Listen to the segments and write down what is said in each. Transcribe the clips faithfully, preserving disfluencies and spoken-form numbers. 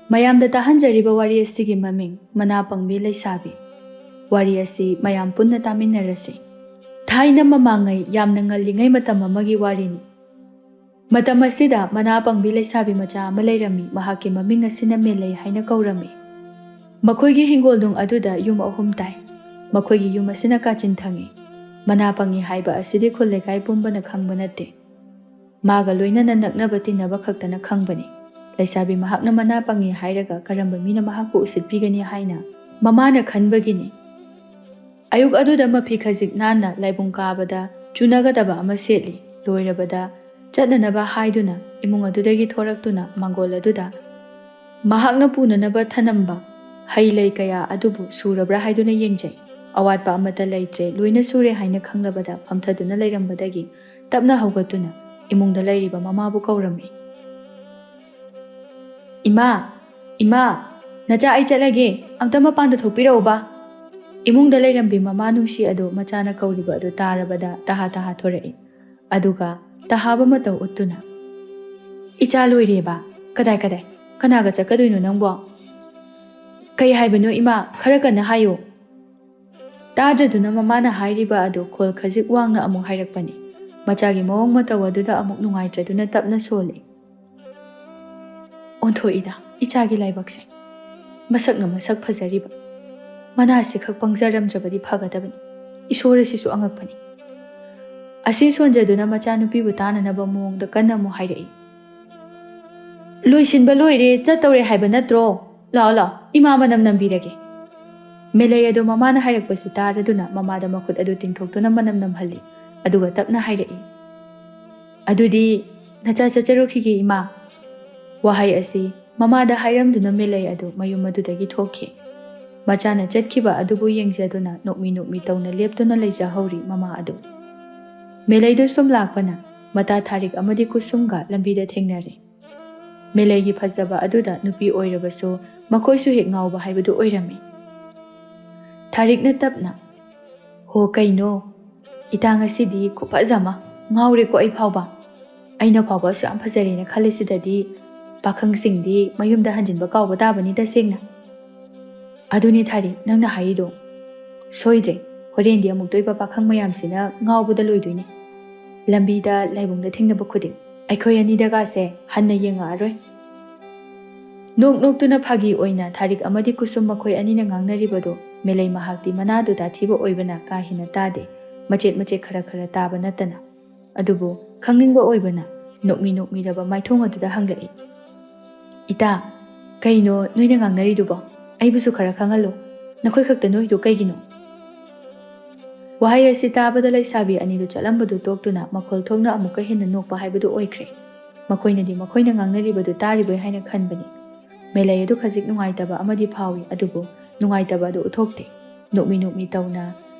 ꯃꯌꯥꯝꯗ ꯇꯥꯍꯟꯖꯔꯤꯕ ꯋꯥꯔꯤ ꯑꯁꯤꯒꯤ ꯃꯃꯤꯡ ꯃꯅꯥ ꯄꯪꯕꯤ ꯂꯩꯁꯥꯕꯤ꯫ ꯋꯥꯔꯤ ꯑꯁꯤ ꯃꯌꯥꯝ ꯄꯨꯟꯅ ꯇꯥꯃꯤꯟꯅꯔꯁꯤ꯫ ꯊꯥꯏꯅ ꯃꯃꯥꯡꯉꯩ ꯌꯥꯝꯅ ꯉꯜꯂꯤꯉꯩ ꯃꯇꯝ ꯑꯃꯒꯤ ꯋꯥꯔꯤꯅꯤ꯫ ꯃꯇꯝ ꯑꯁꯤꯗ ꯃꯅꯥ ꯄꯪꯕꯤ ꯂꯩꯁꯥꯕꯤ ꯃꯆꯥ ꯑꯃ ꯂꯩꯔꯝꯃꯤ꯫ ꯃꯍꯥꯛꯀꯤ ꯃꯃꯤꯡ ꯑꯁꯤꯅ ꯃꯦꯂꯩ ꯍꯥꯏꯅ ꯀꯧꯔꯝꯃꯤ꯫ ꯃꯈꯣꯏꯒꯤ ꯍꯤꯡꯒꯣꯜꯅꯨꯡ ꯑꯗꯨꯗ ꯌꯨꯝ ꯑꯍꯨꯝ ꯇꯥꯏ꯫ ꯃꯈꯣꯏꯒꯤ ꯌꯨꯝ ꯑꯁꯤꯅ ꯀꯥꯆꯤꯟ ꯊꯪꯉꯤ꯫ ꯃꯅꯥ ꯄꯪꯉꯤ ꯍꯥꯏꯕ ꯑꯁꯤꯗꯤ ꯈꯨꯜ ꯂꯩꯀꯥꯏ ꯄꯨꯝꯕꯅ ꯈꯪꯕ ꯅꯠꯇꯦ꯫ ꯃꯥꯒ ꯂꯣꯏꯅꯅ ꯅꯛꯅꯕ ꯇꯤꯟꯅꯕ ꯈꯛꯇꯅ ꯈꯪꯕꯅꯤ꯫ ꯂꯩꯁꯥꯕꯤ ꯃꯍꯥꯛꯅ ꯃꯅꯥ ꯄꯪꯉꯤ ꯍꯥꯏꯔꯒ ꯀꯔꯝꯕ ꯃꯤꯅ ꯃꯍꯥꯛꯄꯨ ꯎꯁꯤꯠꯄꯤꯒꯅꯤ ꯍꯥꯏꯅ ꯃꯃꯥꯅ ꯈꯟꯕꯒꯤꯅꯤ꯫ ꯑꯌꯨꯛ ꯑꯗꯨꯗ ꯃꯐꯤ ꯈꯖꯤꯛ ꯅꯥꯟꯅ ꯂꯥꯏꯕꯨꯡ ꯀꯥꯕꯗ ꯆꯨꯅꯒꯗꯕ ꯑꯃ ꯁꯦꯠꯂꯤ꯫ ꯂꯣꯏꯔꯕꯗ ꯆꯠꯅꯅꯕ ꯍꯥꯏꯗꯨꯅ ꯏꯃꯨꯡ ꯑꯗꯨꯗꯒꯤ ꯊꯣꯔꯛꯇꯨꯅ ꯃꯥꯡꯒꯣꯜ ꯑꯗꯨꯗ ꯃꯍꯥꯛꯅ ꯄꯨꯅꯅꯕ ꯊꯅꯝꯕ ꯍꯩ ꯂꯩ ꯀꯌꯥ ꯑꯗꯨꯕꯨ ꯁꯨꯔꯕ꯭ꯔꯥ ꯍꯥꯏꯗꯨꯅ ꯌꯦꯡꯖꯩ꯫ ꯑꯋꯥꯠꯄ ꯑꯃꯠꯇ ꯂꯩꯇ꯭ꯔꯦ, ꯂꯣꯏꯅ ꯁꯨꯔꯦ ꯍꯥꯏꯅ ꯈꯪꯂꯕꯗ ꯐꯝꯊꯗꯨꯅ ꯂꯩꯔꯝꯕꯗꯒꯤ ꯇꯞꯅ ꯍꯧꯒꯠꯇꯨꯅ ꯏꯃꯨꯡꯗ ꯂꯩꯔꯤꯕ ꯃꯃꯥꯕꯨ ꯀꯧꯔꯝꯃꯤ꯫ "ꯏꯃꯥ! ꯏꯃꯥ! ꯅꯆꯥ, ꯑꯩ ꯆꯠꯂꯒꯦ, ꯑꯝꯇ ꯃꯄꯥꯟꯗ ꯊꯣꯛꯄꯤꯔꯛꯎꯕ!" ꯏꯃꯨꯡꯗ ꯂꯩꯔꯝꯕꯤ ꯃꯃꯥ ꯅꯨꯡꯁꯤ ꯑꯗꯨ ꯃꯆꯥꯅ ꯀꯧꯔꯤꯕ ꯑꯗꯨ ꯇꯥꯔꯕꯗ ꯇꯍꯥ ꯇꯍꯥ ꯊꯣꯔꯛꯏ꯫ ꯑꯗꯨꯒ ꯇꯍꯥꯕ ꯃꯇꯧ ꯎꯠꯇꯨꯅ, "ꯏꯆꯥ ꯂꯣꯏꯔꯦꯕ? ꯀꯗꯥꯏ ꯀꯗꯥꯏ? ꯀꯅꯥꯒ ꯆꯠꯀꯗꯣꯏꯅꯣ ꯅꯪꯕꯣ?" "ꯀꯩ ꯍꯥꯏꯕꯅꯣ ꯏꯃꯥ? ꯈꯔ ꯀꯟꯅ ꯍꯥꯏꯌꯨ!" ꯇꯥꯗ꯭ꯔꯗꯨꯅ ꯃꯃꯥꯅ ꯍꯥꯏꯔꯤꯕ ꯑꯗꯨ ꯈꯣꯜ ꯈꯖꯤꯛ ꯋꯥꯡꯅ ꯑꯃꯨꯛ ꯍꯥꯏꯔꯛꯄꯅꯤ꯫ ꯃꯆꯥꯒꯤ ꯃꯑꯣꯡ ꯃꯇꯧ ꯑꯗꯨꯗ ꯑꯃꯨꯛ ꯅꯨꯡꯉꯥꯏꯇ꯭ꯔꯗꯨꯅ ꯇꯞꯅ ꯁꯣꯜꯂꯤ꯫ "ꯑꯣꯟꯊꯣꯛꯏꯗ, ꯏꯆꯥꯒꯤ ꯂꯥꯏꯕꯛꯁꯦ꯫ ꯃꯁꯛꯅ ꯃꯁꯛ ꯐꯖꯔꯤꯕ꯫ ꯃꯅꯥꯁꯤ ꯈꯛ ꯄꯪꯖꯔꯝꯗ꯭ꯔꯕꯗꯤ ꯐꯒꯗꯕꯅꯤ꯫ ꯏꯁꯣꯔ ꯑꯁꯤꯁꯨ ꯑꯉꯛꯄꯅꯤ꯫" ꯑꯁꯤ ꯁꯣꯟꯖꯗꯨꯅ ꯃꯆꯥꯅꯨꯄꯤꯕꯨ ꯇꯥꯅꯅꯕ ꯃꯑꯣꯡꯗ ꯀꯟꯅ ꯑꯃꯨꯛ ꯍꯥꯏꯔꯛꯏ꯫ "ꯂꯣꯏꯁꯤꯟꯕ ꯂꯣꯏꯔꯦ, ꯆꯠꯇꯧꯔꯦ ꯍꯥꯏꯕ ꯅꯠꯇ꯭ꯔꯣ? ꯂꯥꯛꯑꯣ, ꯂꯥꯛꯑꯣ, ꯏꯃꯥ ꯃꯅꯝ ꯅꯝꯕꯤꯔꯒꯦ꯫" ꯃꯦꯂꯩ ꯑꯗꯣ ꯃꯃꯥꯅ ꯍꯥꯏꯔꯛꯄꯁꯤ ꯇꯥꯔꯗꯨꯅ ꯃꯃꯥꯗ ꯃꯈꯨꯠ ꯑꯗꯨ ꯇꯤꯡꯊꯣꯛꯇꯨꯅ ꯃꯅꯝ ꯅꯝꯍꯜꯂꯤ꯫ ꯑꯗꯨꯒ ꯇꯞꯅ ꯍꯥꯏꯔꯛꯏ, "ꯑꯗꯨꯗꯤ ꯅꯆꯥ ꯆꯠꯆꯔꯨꯈꯤꯒꯦ, ꯏꯃꯥ꯫" ꯋꯥꯍꯩ ꯑꯁꯤ ꯃꯃꯥꯗ ꯍꯥꯏꯔꯝꯗꯨꯅ ꯃꯦꯂꯩ ꯑꯗꯨ ꯃꯌꯨꯝ ꯑꯗꯨꯗꯒꯤ ꯊꯣꯛꯈꯤ꯫ ꯃꯆꯥꯅ ꯆꯠꯈꯤꯕ ꯑꯗꯨꯕꯨ ꯌꯦꯡꯖꯗꯨꯅ ꯅꯣꯛꯃꯤ ꯅꯣꯛꯃꯤ ꯇꯧꯅ ꯂꯦꯞꯇꯨꯅ ꯂꯩꯖꯍꯧꯔꯤ ꯃꯃꯥ ꯑꯗꯨ꯫ ꯃꯦꯂꯩꯗꯨ ꯁꯨꯝ ꯂꯥꯛꯄꯅ ꯃꯇꯥ ꯊꯥꯔꯤꯛ ꯑꯃꯗꯤ ꯀꯨꯁꯨꯝꯒ ꯂꯝꯕꯤꯗ ꯊꯦꯡꯅꯔꯦ꯫ ꯃꯦꯂꯩꯒꯤ ꯐꯖꯕ ꯑꯗꯨꯗ ꯅꯨꯄꯤ ꯑꯣꯏꯔꯕꯁꯨ ꯃꯈꯣꯏꯁꯨ ꯍꯦꯛ ꯉꯥꯎꯕ ꯍꯥꯏꯕꯗꯨ ꯑꯣꯏꯔꯝꯃꯤ꯫ ꯊꯥꯔꯤꯛꯅ ꯇꯞꯅ, "ꯍꯣ, ꯀꯩꯅꯣ? ꯏꯇꯥ, ꯉꯁꯤꯗꯤ ꯈꯨꯐꯖ ꯑꯃ, ꯉꯥꯎꯔꯦꯀꯣ ꯑꯩ ꯐꯥꯎꯕ꯫ ꯑꯩꯅ ꯐꯥꯎꯕ ꯑꯁꯨꯛ ꯌꯥꯝ ꯐꯖꯔꯦꯅ ꯈꯜꯂꯤꯁꯤꯗꯗꯤ ꯄꯥꯈꯪꯁꯤꯡꯗꯤ ꯃꯌꯨꯝꯗ ꯍꯟꯖꯤꯟꯕ ꯀꯥꯎꯕ ꯇꯥꯕꯅꯤ ꯇꯁꯦꯡꯅ꯫ ꯑꯗꯨꯅꯦ ꯊꯥꯔꯤ, ꯅꯪꯅ ꯍꯥꯏꯔꯤꯗꯣ ꯁꯣꯏꯗ꯭ꯔꯦ꯫ ꯍꯣꯔꯦꯟꯗꯤ ꯑꯃꯨꯛꯇꯣꯏꯕ ꯄꯥꯈꯪ ꯃꯌꯥꯝꯁꯤꯅ ꯉꯥꯎꯕꯗ ꯂꯣꯏꯗꯣꯏꯅꯦ꯫ ꯂꯝꯕꯤꯗ ꯂꯥꯏꯕꯨꯡꯗ ꯊꯦꯡꯅꯕ ꯈꯨꯗꯤꯡ ꯑꯩꯈꯣꯏ ꯑꯅꯤꯗꯒꯥꯁꯦ ꯍꯟꯅ ꯌꯦꯡꯉꯛꯑꯔꯣꯏ꯫ ꯅꯣꯛ ꯅꯣꯛꯇꯨꯅ ꯐꯥꯒꯤ ꯑꯣꯏꯅ ꯊꯥꯔꯤꯛ ꯑꯃꯗꯤ ꯀꯨꯁꯨꯝ ꯃꯈꯣꯏ ꯑꯅꯤꯅ ꯉꯥꯡꯅꯔꯤꯕꯗꯨ ꯃꯦꯂꯩ ꯃꯍꯥꯛꯇꯤ ꯃꯅꯥꯗꯨ ꯇꯥꯊꯤꯕ ꯑꯣꯏꯕꯅ ꯀꯥ ꯍꯦꯟꯅ ꯇꯥꯗꯦ꯫ ꯃꯆꯦꯠ ꯃꯆꯦꯠ ꯈꯔ ꯈꯔ ꯇꯥꯕ ꯅꯠꯇꯅ꯫ ꯑꯗꯨꯕꯨ ꯈꯪꯅꯤꯡꯕ ꯑꯣꯏꯕꯅ ꯅꯣꯛꯃꯤ ꯅꯣꯛꯃꯤꯔꯕ ꯃꯥꯏꯊꯣꯡ ꯑꯗꯨꯗ ꯍꯪꯂꯛꯏ, "ꯏꯇꯥ, ꯀꯩꯅꯣ ꯅꯣꯏꯅ ꯉꯥꯡꯅꯔꯤꯗꯨꯕꯣ? ꯑꯩꯕꯨꯁꯨ ꯈꯔ ꯈꯪꯍꯜꯂꯣ꯫ ꯅꯈꯣꯏ ꯈꯛꯇ ꯅꯣꯛꯏꯗꯨ ꯀꯩꯒꯤꯅꯣ?" ꯋꯥꯍꯩ ꯑꯁꯤ ꯇꯥꯕꯗ ꯂꯩꯁꯥꯕꯤ ꯑꯅꯤꯗꯨ ꯆꯠꯂꯝꯕꯗꯨ ꯇꯣꯛꯇꯨꯅ ꯃꯈꯣꯜ ꯊꯣꯛꯅ ꯑꯃꯨꯛꯀ ꯍꯦꯟꯅ ꯅꯣꯛꯄ ꯍꯥꯏꯕꯗꯨ ꯑꯣꯏꯈ꯭ꯔꯦ꯫ ꯃꯈꯣꯏꯅꯗꯤ ꯃꯈꯣꯏꯅ ꯉꯥꯡꯅꯔꯤꯕꯗꯨ ꯇꯥꯔꯤꯕꯣꯏ ꯍꯥꯏꯅ ꯈꯟꯕꯅꯤ꯫ ꯃꯦꯂꯩ ꯑꯗꯨ ꯈꯖꯤꯛ ꯅꯨꯡꯉꯥꯏꯇꯕ ꯑꯃꯗꯤ ꯐꯥꯎꯏ, ꯑꯗꯨꯕꯨ ꯅꯨꯡꯉꯥꯏꯇꯕ ꯑꯗꯨ ꯎꯠꯊꯣꯛꯇꯦ꯫ ꯅꯣꯛꯃꯤ ꯅꯣꯛꯃꯤ ꯇꯧꯅ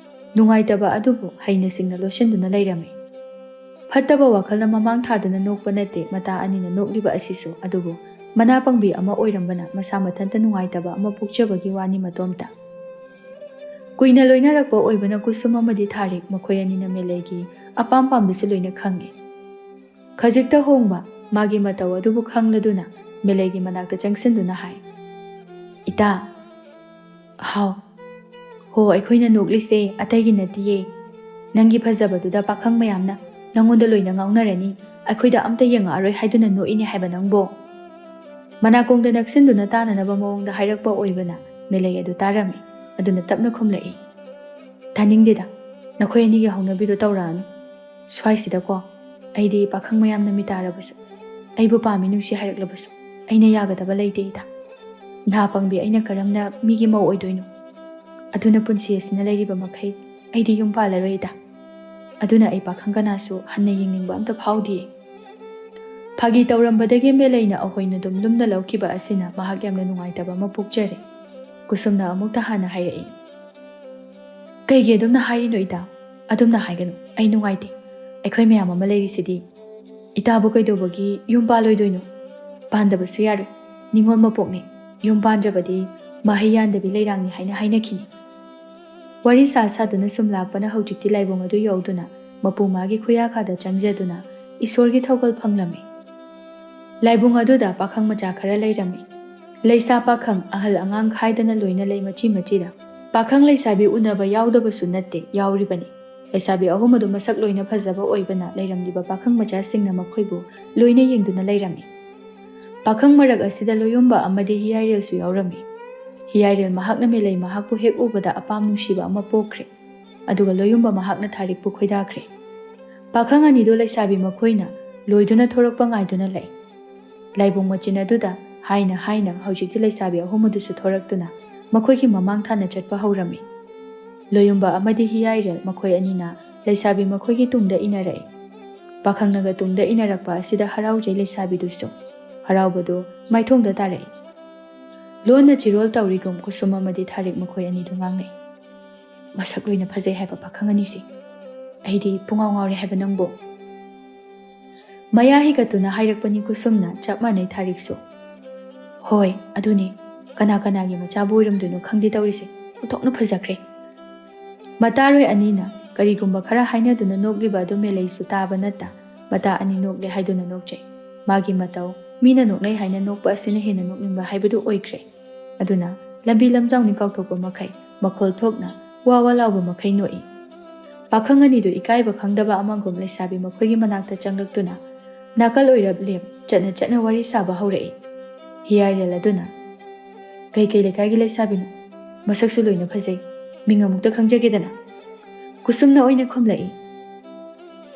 ꯅꯨꯡꯉꯥꯏꯇꯕ ꯑꯗꯨꯕꯨ ꯍꯩꯅ ꯁꯤꯡꯅ ꯂꯣꯠꯁꯤꯟꯗꯨꯅ ꯂꯩꯔꯝꯃꯤ꯫ ꯐꯠꯇꯕ ꯋꯥꯈꯜꯅ ꯃꯃꯥꯡ ꯊꯥꯗꯨꯅ ꯅꯣꯛꯄ ꯅꯠꯇꯦ ꯃꯇꯥ ꯑꯅꯤꯅ ꯅꯣꯛꯂꯤꯕ ꯑꯁꯤꯁꯨ, ꯑꯗꯨꯕꯨ ꯃꯅꯥ ꯄꯪꯕꯤ ꯑꯃ ꯑꯣꯏꯔꯝꯕꯅ ꯃꯁꯥ ꯃꯊꯟꯇ ꯅꯨꯡꯉꯥꯏꯇꯕ ꯑꯃ ꯄꯣꯛꯆꯕꯒꯤ ꯋꯥꯅꯤ ꯃꯇꯣꯝꯇ꯫ ꯀꯨꯏꯅ ꯂꯣꯏꯅꯔꯛꯄ ꯑꯣꯏꯕꯅ ꯀꯨꯁꯨꯝ ꯑꯃꯗꯤ ꯊꯥꯔꯤꯛ ꯃꯈꯣꯏ ꯑꯅꯤꯅ ꯃꯦꯂꯩꯒꯤ ꯑꯄꯥꯝ ꯄꯥꯝꯕꯁꯨ ꯂꯣꯏꯅ ꯈꯪꯏ꯫ ꯈꯖꯤꯛꯇ ꯍꯣꯡꯕ ꯃꯥꯒꯤ ꯃꯇꯧ ꯑꯗꯨꯕꯨ ꯈꯪꯂꯗꯨꯅ ꯃꯦꯂꯩꯒꯤ ꯃꯅꯥꯛꯇ ꯆꯪꯁꯤꯟꯗꯨꯅ ꯍꯥꯏ, "ꯏꯇꯥ"꯫ "ꯍꯥꯎ?" "ꯍꯣ, ꯑꯩꯈꯣꯏꯅ ꯅꯣꯛꯂꯤꯁꯦ ꯑꯇꯩꯒꯤ ꯅꯠꯇꯤꯌꯦ꯫ ꯅꯪꯒꯤ ꯐꯖꯕꯗꯨꯗ ꯄꯥꯈꯪ ꯃꯌꯥꯝꯅ ꯅꯪꯉꯣꯟꯗ ꯂꯣꯏꯅ ꯉꯥꯎꯅꯔꯅꯤ, ꯑꯩꯈꯣꯏꯗ ꯑꯝꯇ ꯌꯦꯡꯉꯛꯑꯔꯣꯏ ꯍꯥꯏꯗꯨꯅ ꯅꯣꯛꯏꯅꯦ ꯍꯥꯏꯕ ꯅꯪꯕꯣ?" ꯃꯅꯥꯀꯣꯡꯗ ꯅꯛꯁꯤꯟꯗꯨꯅ ꯇꯥꯅꯅꯕ ꯃꯑꯣꯡꯗ ꯍꯥꯏꯔꯛꯄ ꯑꯣꯏꯕꯅ ꯃꯦꯂꯩ ꯑꯗꯨ ꯇꯥꯔꯝꯃꯤ꯫ ꯑꯗꯨꯅ ꯇꯞꯅ ꯈꯨꯝꯂꯛꯏ, "ꯇꯥꯅꯤꯡꯗꯦꯗ, ꯅꯈꯣꯏ ꯑꯅꯤꯒꯤ ꯍꯧꯅꯕꯤꯗꯣ ꯇꯧꯔꯛꯑꯅꯨ꯫ ꯁ꯭ꯋꯥꯏꯁꯤꯗꯀꯣ ꯑꯩꯗꯤ ꯄꯥꯈꯪ ꯃꯌꯥꯝꯅ ꯃꯤꯇꯥꯔꯕꯁꯨ, ꯑꯩꯕꯨ ꯄꯥꯝꯃꯤ ꯅꯨꯡꯁꯤ ꯍꯥꯏꯔꯛꯂꯕꯁꯨ ꯑꯩꯅ ꯌꯥꯒꯗꯕ ꯂꯩꯇꯦ ꯏꯇꯥ꯫ ꯅꯍꯥ ꯄꯪꯕꯤ ꯑꯩꯅ ꯀꯔꯝꯅ ꯃꯤꯒꯤ ꯃꯧ ꯑꯣꯏꯗꯣꯏꯅꯣ? ꯑꯗꯨꯅ ꯄꯨꯟꯁꯤ ꯑꯁꯤꯅ ꯂꯩꯔꯤꯕ ꯃꯈꯩ ꯑꯩꯗꯤ ꯌꯨꯝ ꯄꯥꯜꯂꯔꯣꯏ ꯏꯇꯥ꯫ ꯑꯗꯨꯅ ꯑꯩ ꯄꯥꯈꯪ ꯀꯅꯥꯁꯨ ꯍꯟꯅ ꯌꯦꯡꯅꯤꯡꯕ ꯑꯝꯇ ꯐꯥꯎꯗꯤꯌꯦ"꯫ ꯐꯥꯒꯤ ꯇꯧꯔꯝꯕꯗꯒꯤ ꯃꯦꯂꯩꯅ ꯑꯍꯣꯏꯅ ꯑꯗꯨꯝ ꯂꯨꯝꯅ ꯂꯧꯈꯤꯕ ꯑꯁꯤꯅ ꯃꯍꯥꯛ ꯌꯥꯝꯅ ꯅꯨꯡꯉꯥꯏꯇꯕ ꯑꯃ ꯄꯣꯛꯆꯔꯦ꯫ ꯀꯨꯁꯨꯝꯅ ꯑꯃꯨꯛꯇ ꯍꯥꯟꯅ ꯍꯥꯏꯔꯛꯏ, "ꯀꯩꯒꯤ ꯑꯗꯨꯝꯅ ꯍꯥꯏꯔꯤꯅꯣ ꯏꯇꯥ? ꯑꯗꯨꯝꯅ ꯍꯥꯏꯒꯅꯨ, ꯑꯩ ꯅꯨꯡꯉꯥꯏꯇꯦ꯫ ꯑꯩꯈꯣꯏ ꯃꯌꯥꯝ ꯑꯃ ꯂꯩꯔꯤꯁꯤꯗꯤ꯫ ꯏꯇꯥꯕꯨ ꯀꯩꯗꯧꯕꯒꯤ ꯌꯨꯝ ꯄꯥꯜꯂꯣꯏꯗꯣꯏꯅꯣ? ꯄꯥꯟꯗꯕꯁꯨ ꯌꯥꯔꯣꯏ꯫ ꯅꯤꯉꯣꯜ ꯃꯄꯣꯛꯅꯦ, ꯌꯨꯝ ꯄꯥꯟꯗ꯭ꯔꯕꯗꯤ ꯃꯍꯩ ꯌꯥꯟꯗꯕꯤ ꯂꯩꯔꯥꯡꯅꯤ ꯍꯥꯏꯅ ꯍꯥꯏꯅꯈꯤꯅꯤ"꯫ ꯋꯥꯔꯤ ꯁꯥ ꯁꯥꯗꯨꯅ ꯁꯨꯝ ꯂꯥꯛꯄꯅ ꯍꯧꯖꯤꯛꯇꯤ ꯂꯥꯏꯕꯨꯡ ꯑꯗꯨ ꯌꯧꯗꯨꯅ ꯃꯄꯨ ꯃꯥꯒꯤ ꯈꯨꯌꯥꯈꯥꯗ ꯆꯪꯖꯗꯨꯅ ꯏꯁꯣꯔꯒꯤ ꯊꯧꯒꯜ ꯐꯪꯂꯝꯃꯤ꯫ ꯂꯥꯏꯕꯨꯡ ꯑꯗꯨꯗ ꯄꯥꯈꯪ ꯃꯆꯥ ꯈꯔ ꯂꯩꯔꯝꯃꯤ꯫ ꯂꯩꯁꯥ ꯄꯥꯈꯪ, ꯑꯍꯜ ꯑꯉꯥꯡ ꯈꯥꯏꯗꯅ ꯂꯣꯏꯅ ꯂꯩ ꯃꯆꯤ ꯃꯆꯤꯗ꯫ ꯄꯥꯈꯪ ꯂꯩꯁꯥꯕꯤ ꯎꯅꯕ ꯌꯥꯎꯗꯕꯁꯨ ꯅꯠꯇꯦ, ꯌꯥꯎꯔꯤꯕꯅꯤ꯫ ꯂꯩꯁꯥꯕꯤ ꯑꯍꯨꯝ ꯑꯗꯨ ꯃꯁꯛ ꯂꯣꯏꯅ ꯐꯖꯕ ꯑꯣꯏꯕꯅ ꯂꯩꯔꯝꯂꯤꯕ ꯄꯥꯈꯪ ꯃꯆꯥꯁꯤꯡꯅ ꯃꯈꯣꯏꯕꯨ ꯂꯣꯏꯅ ꯌꯦꯡꯗꯨꯅ ꯂꯩꯔꯝꯃꯤ꯫ ꯄꯥꯈꯪ ꯃꯔꯛ ꯑꯁꯤꯗ ꯂꯣꯌꯨꯝꯕ ꯑꯃꯗꯤ ꯍꯤꯌꯥꯏꯔꯦꯜꯁꯨ ꯌꯥꯎꯔꯝꯃꯤ꯫ ꯍꯤꯌꯥꯏꯔꯦꯜ ꯃꯍꯥꯛꯅ ꯃꯦꯂꯩ ꯃꯍꯥꯛꯄꯨ ꯍꯦꯛ ꯎꯕꯗ ꯑꯄꯥꯝ ꯅꯨꯡꯁꯤꯕ ꯑꯃ ꯄꯣꯛꯈ꯭ꯔꯦ꯫ ꯑꯗꯨꯒ ꯂꯣꯌꯨꯝꯕ ꯃꯍꯥꯛꯅ ꯊꯥꯔꯤꯛꯄꯨ ꯈꯣꯏꯗꯥꯈ꯭ꯔꯦ꯫ ꯄꯥꯈꯪ ꯑꯅꯤꯗꯨ ꯂꯩꯁꯥꯕꯤ ꯃꯈꯣꯏꯅ ꯂꯣꯏꯗꯨꯅ ꯊꯣꯔꯛꯄ ꯉꯥꯏꯗꯨꯅ ꯂꯩ꯫ ꯂꯥꯏꯕꯨꯡ ꯃꯆꯤꯟ ꯑꯗꯨꯗ ꯍꯥꯏꯅ ꯍꯥꯏꯅ ꯍꯧꯖꯤꯛꯇꯤ ꯂꯩꯁꯥꯕꯤ ꯑꯍꯨꯝ ꯑꯗꯨꯁꯨ ꯊꯣꯔꯛꯇꯨꯅ ꯃꯈꯣꯏꯒꯤ ꯃꯃꯥꯡ ꯊꯥꯅ ꯆꯠꯄ ꯍꯧꯔꯝꯃꯤ꯫ ꯂꯣꯌꯨꯝꯕ ꯑꯃꯗꯤ ꯍꯤꯌꯥꯏꯔꯦꯜ ꯃꯈꯣꯏ ꯑꯅꯤꯅ ꯂꯩꯁꯥꯕꯤ ꯃꯈꯣꯏꯒꯤ ꯇꯨꯡꯗ ꯏꯟꯅꯔꯛꯏ꯫ ꯄꯥꯈꯪꯅꯒ ꯇꯨꯡꯗ ꯏꯟꯅꯔꯛꯄ ꯑꯁꯤꯗ ꯍꯔꯥꯎꯖꯩ ꯂꯩꯁꯥꯕꯤꯗꯨꯁꯨ꯫ ꯍꯔꯥꯎꯕꯗꯨ ꯃꯥꯏꯊꯣꯡꯗ ꯇꯥꯔꯛꯏ꯫ ꯂꯣꯟꯅ ꯆꯤꯔꯣꯜ ꯇꯧꯔꯤꯒꯨꯝ ꯀꯨꯁꯨꯝ ꯑꯃꯗꯤ ꯊꯥꯔꯤꯛ ꯃꯈꯣꯏ ꯑꯅꯤꯗꯨ ꯉꯥꯡꯅꯩ꯫ "ꯃꯁꯛ ꯂꯣꯏꯅ ꯐꯖꯩ ꯍꯥꯏꯕ ꯄꯥꯈꯪ ꯑꯅꯤꯁꯦ꯫ ꯑꯩꯗꯤ ꯄꯨꯡꯉꯥꯎ ꯉꯥꯎꯔꯦ ꯍꯥꯏꯕ ꯅꯪꯕꯨ?" ꯃꯌꯥ ꯍꯤꯒꯠꯇꯨꯅ ꯍꯥꯏꯔꯛꯄꯅꯤ ꯀꯨꯁꯨꯝꯅ ꯆꯞ ꯃꯥꯟꯅꯩ ꯊꯥꯔꯤꯛꯁꯨ꯫ "ꯍꯣꯏ, ꯑꯗꯨꯅꯤ꯫ ꯀꯅꯥ ꯀꯅꯥꯒꯤ ꯃꯆꯥꯕꯨ ꯑꯣꯏꯔꯝꯗꯣꯏꯅꯣ ꯈꯪꯗꯦ ꯇꯧꯔꯤꯁꯦ꯫ ꯑꯣꯟꯊꯣꯛꯅ ꯐꯖꯈ꯭ꯔꯦ꯫" ꯃꯇꯥꯔꯣꯏ ꯑꯅꯤꯅ ꯀꯔꯤꯒꯨꯝꯕ ꯈꯔ ꯍꯥꯏꯅꯗꯨꯅ ꯅꯣꯛꯂꯤꯕ ꯑꯗꯨ ꯃꯦꯂꯩꯁꯨ ꯇꯥꯕ ꯅꯠꯇ ꯃꯇꯥ ꯑꯅꯤ ꯅꯣꯛꯂꯦ ꯍꯥꯏꯗꯨꯅ ꯅꯣꯛꯆꯩ꯫ ꯃꯥꯒꯤ ꯃꯇꯧ ꯃꯤꯅ ꯅꯣꯛꯅꯩ ꯍꯥꯏꯅ ꯅꯣꯛꯄ ꯑꯁꯤꯅ ꯍꯦꯟꯅ ꯅꯣꯛꯅꯤꯡꯕ ꯍꯥꯏꯕꯗꯨ ꯑꯣꯏꯈ꯭ꯔꯦ꯫ ꯑꯗꯨꯅ ꯂꯝꯕꯤ ꯂꯝꯖꯥꯎꯅꯤ ꯀꯥꯎꯊꯣꯛꯄ ꯃꯈꯩ ꯃꯈꯣꯜ ꯊꯣꯛꯅ ꯋꯥ ꯋꯥ ꯂꯥꯎꯕ ꯃꯈꯩ ꯅꯣꯛꯏ꯫ ꯄꯥꯈꯪ ꯑꯅꯤꯗꯨ ꯏꯀꯥꯏꯕ ꯈꯪꯗꯕ ꯑꯃꯒꯨꯝ ꯂꯩꯁꯥꯕꯤ ꯃꯈꯣꯏꯒꯤ ꯃꯅꯥꯛꯇ ꯆꯪꯂꯛꯇꯨꯅ ꯅꯥꯀꯜ ꯑꯣꯏꯔꯞ ꯂꯦꯞ ꯆꯠꯅ ꯆꯠꯅ ꯋꯥꯔꯤ ꯁꯥꯕ ꯍꯧꯔꯛꯏ꯫ ꯍꯤꯌꯥꯏꯔꯦꯜ ꯑꯗꯨꯅ, "ꯀꯩꯀꯩ ꯂꯩꯀꯥꯏꯒꯤ ꯂꯩꯁꯥꯕꯤꯅꯣ? ꯃꯁꯛꯁꯨ ꯂꯣꯏꯅ ꯐꯖꯩ꯫ ꯃꯤꯡ ꯑꯃꯨꯛꯇ ꯈꯪꯖꯒꯦꯗꯅ?" ꯀꯨꯁꯨꯝꯅ ꯑꯣꯏꯅ ꯈꯨꯝꯂꯛꯏ꯫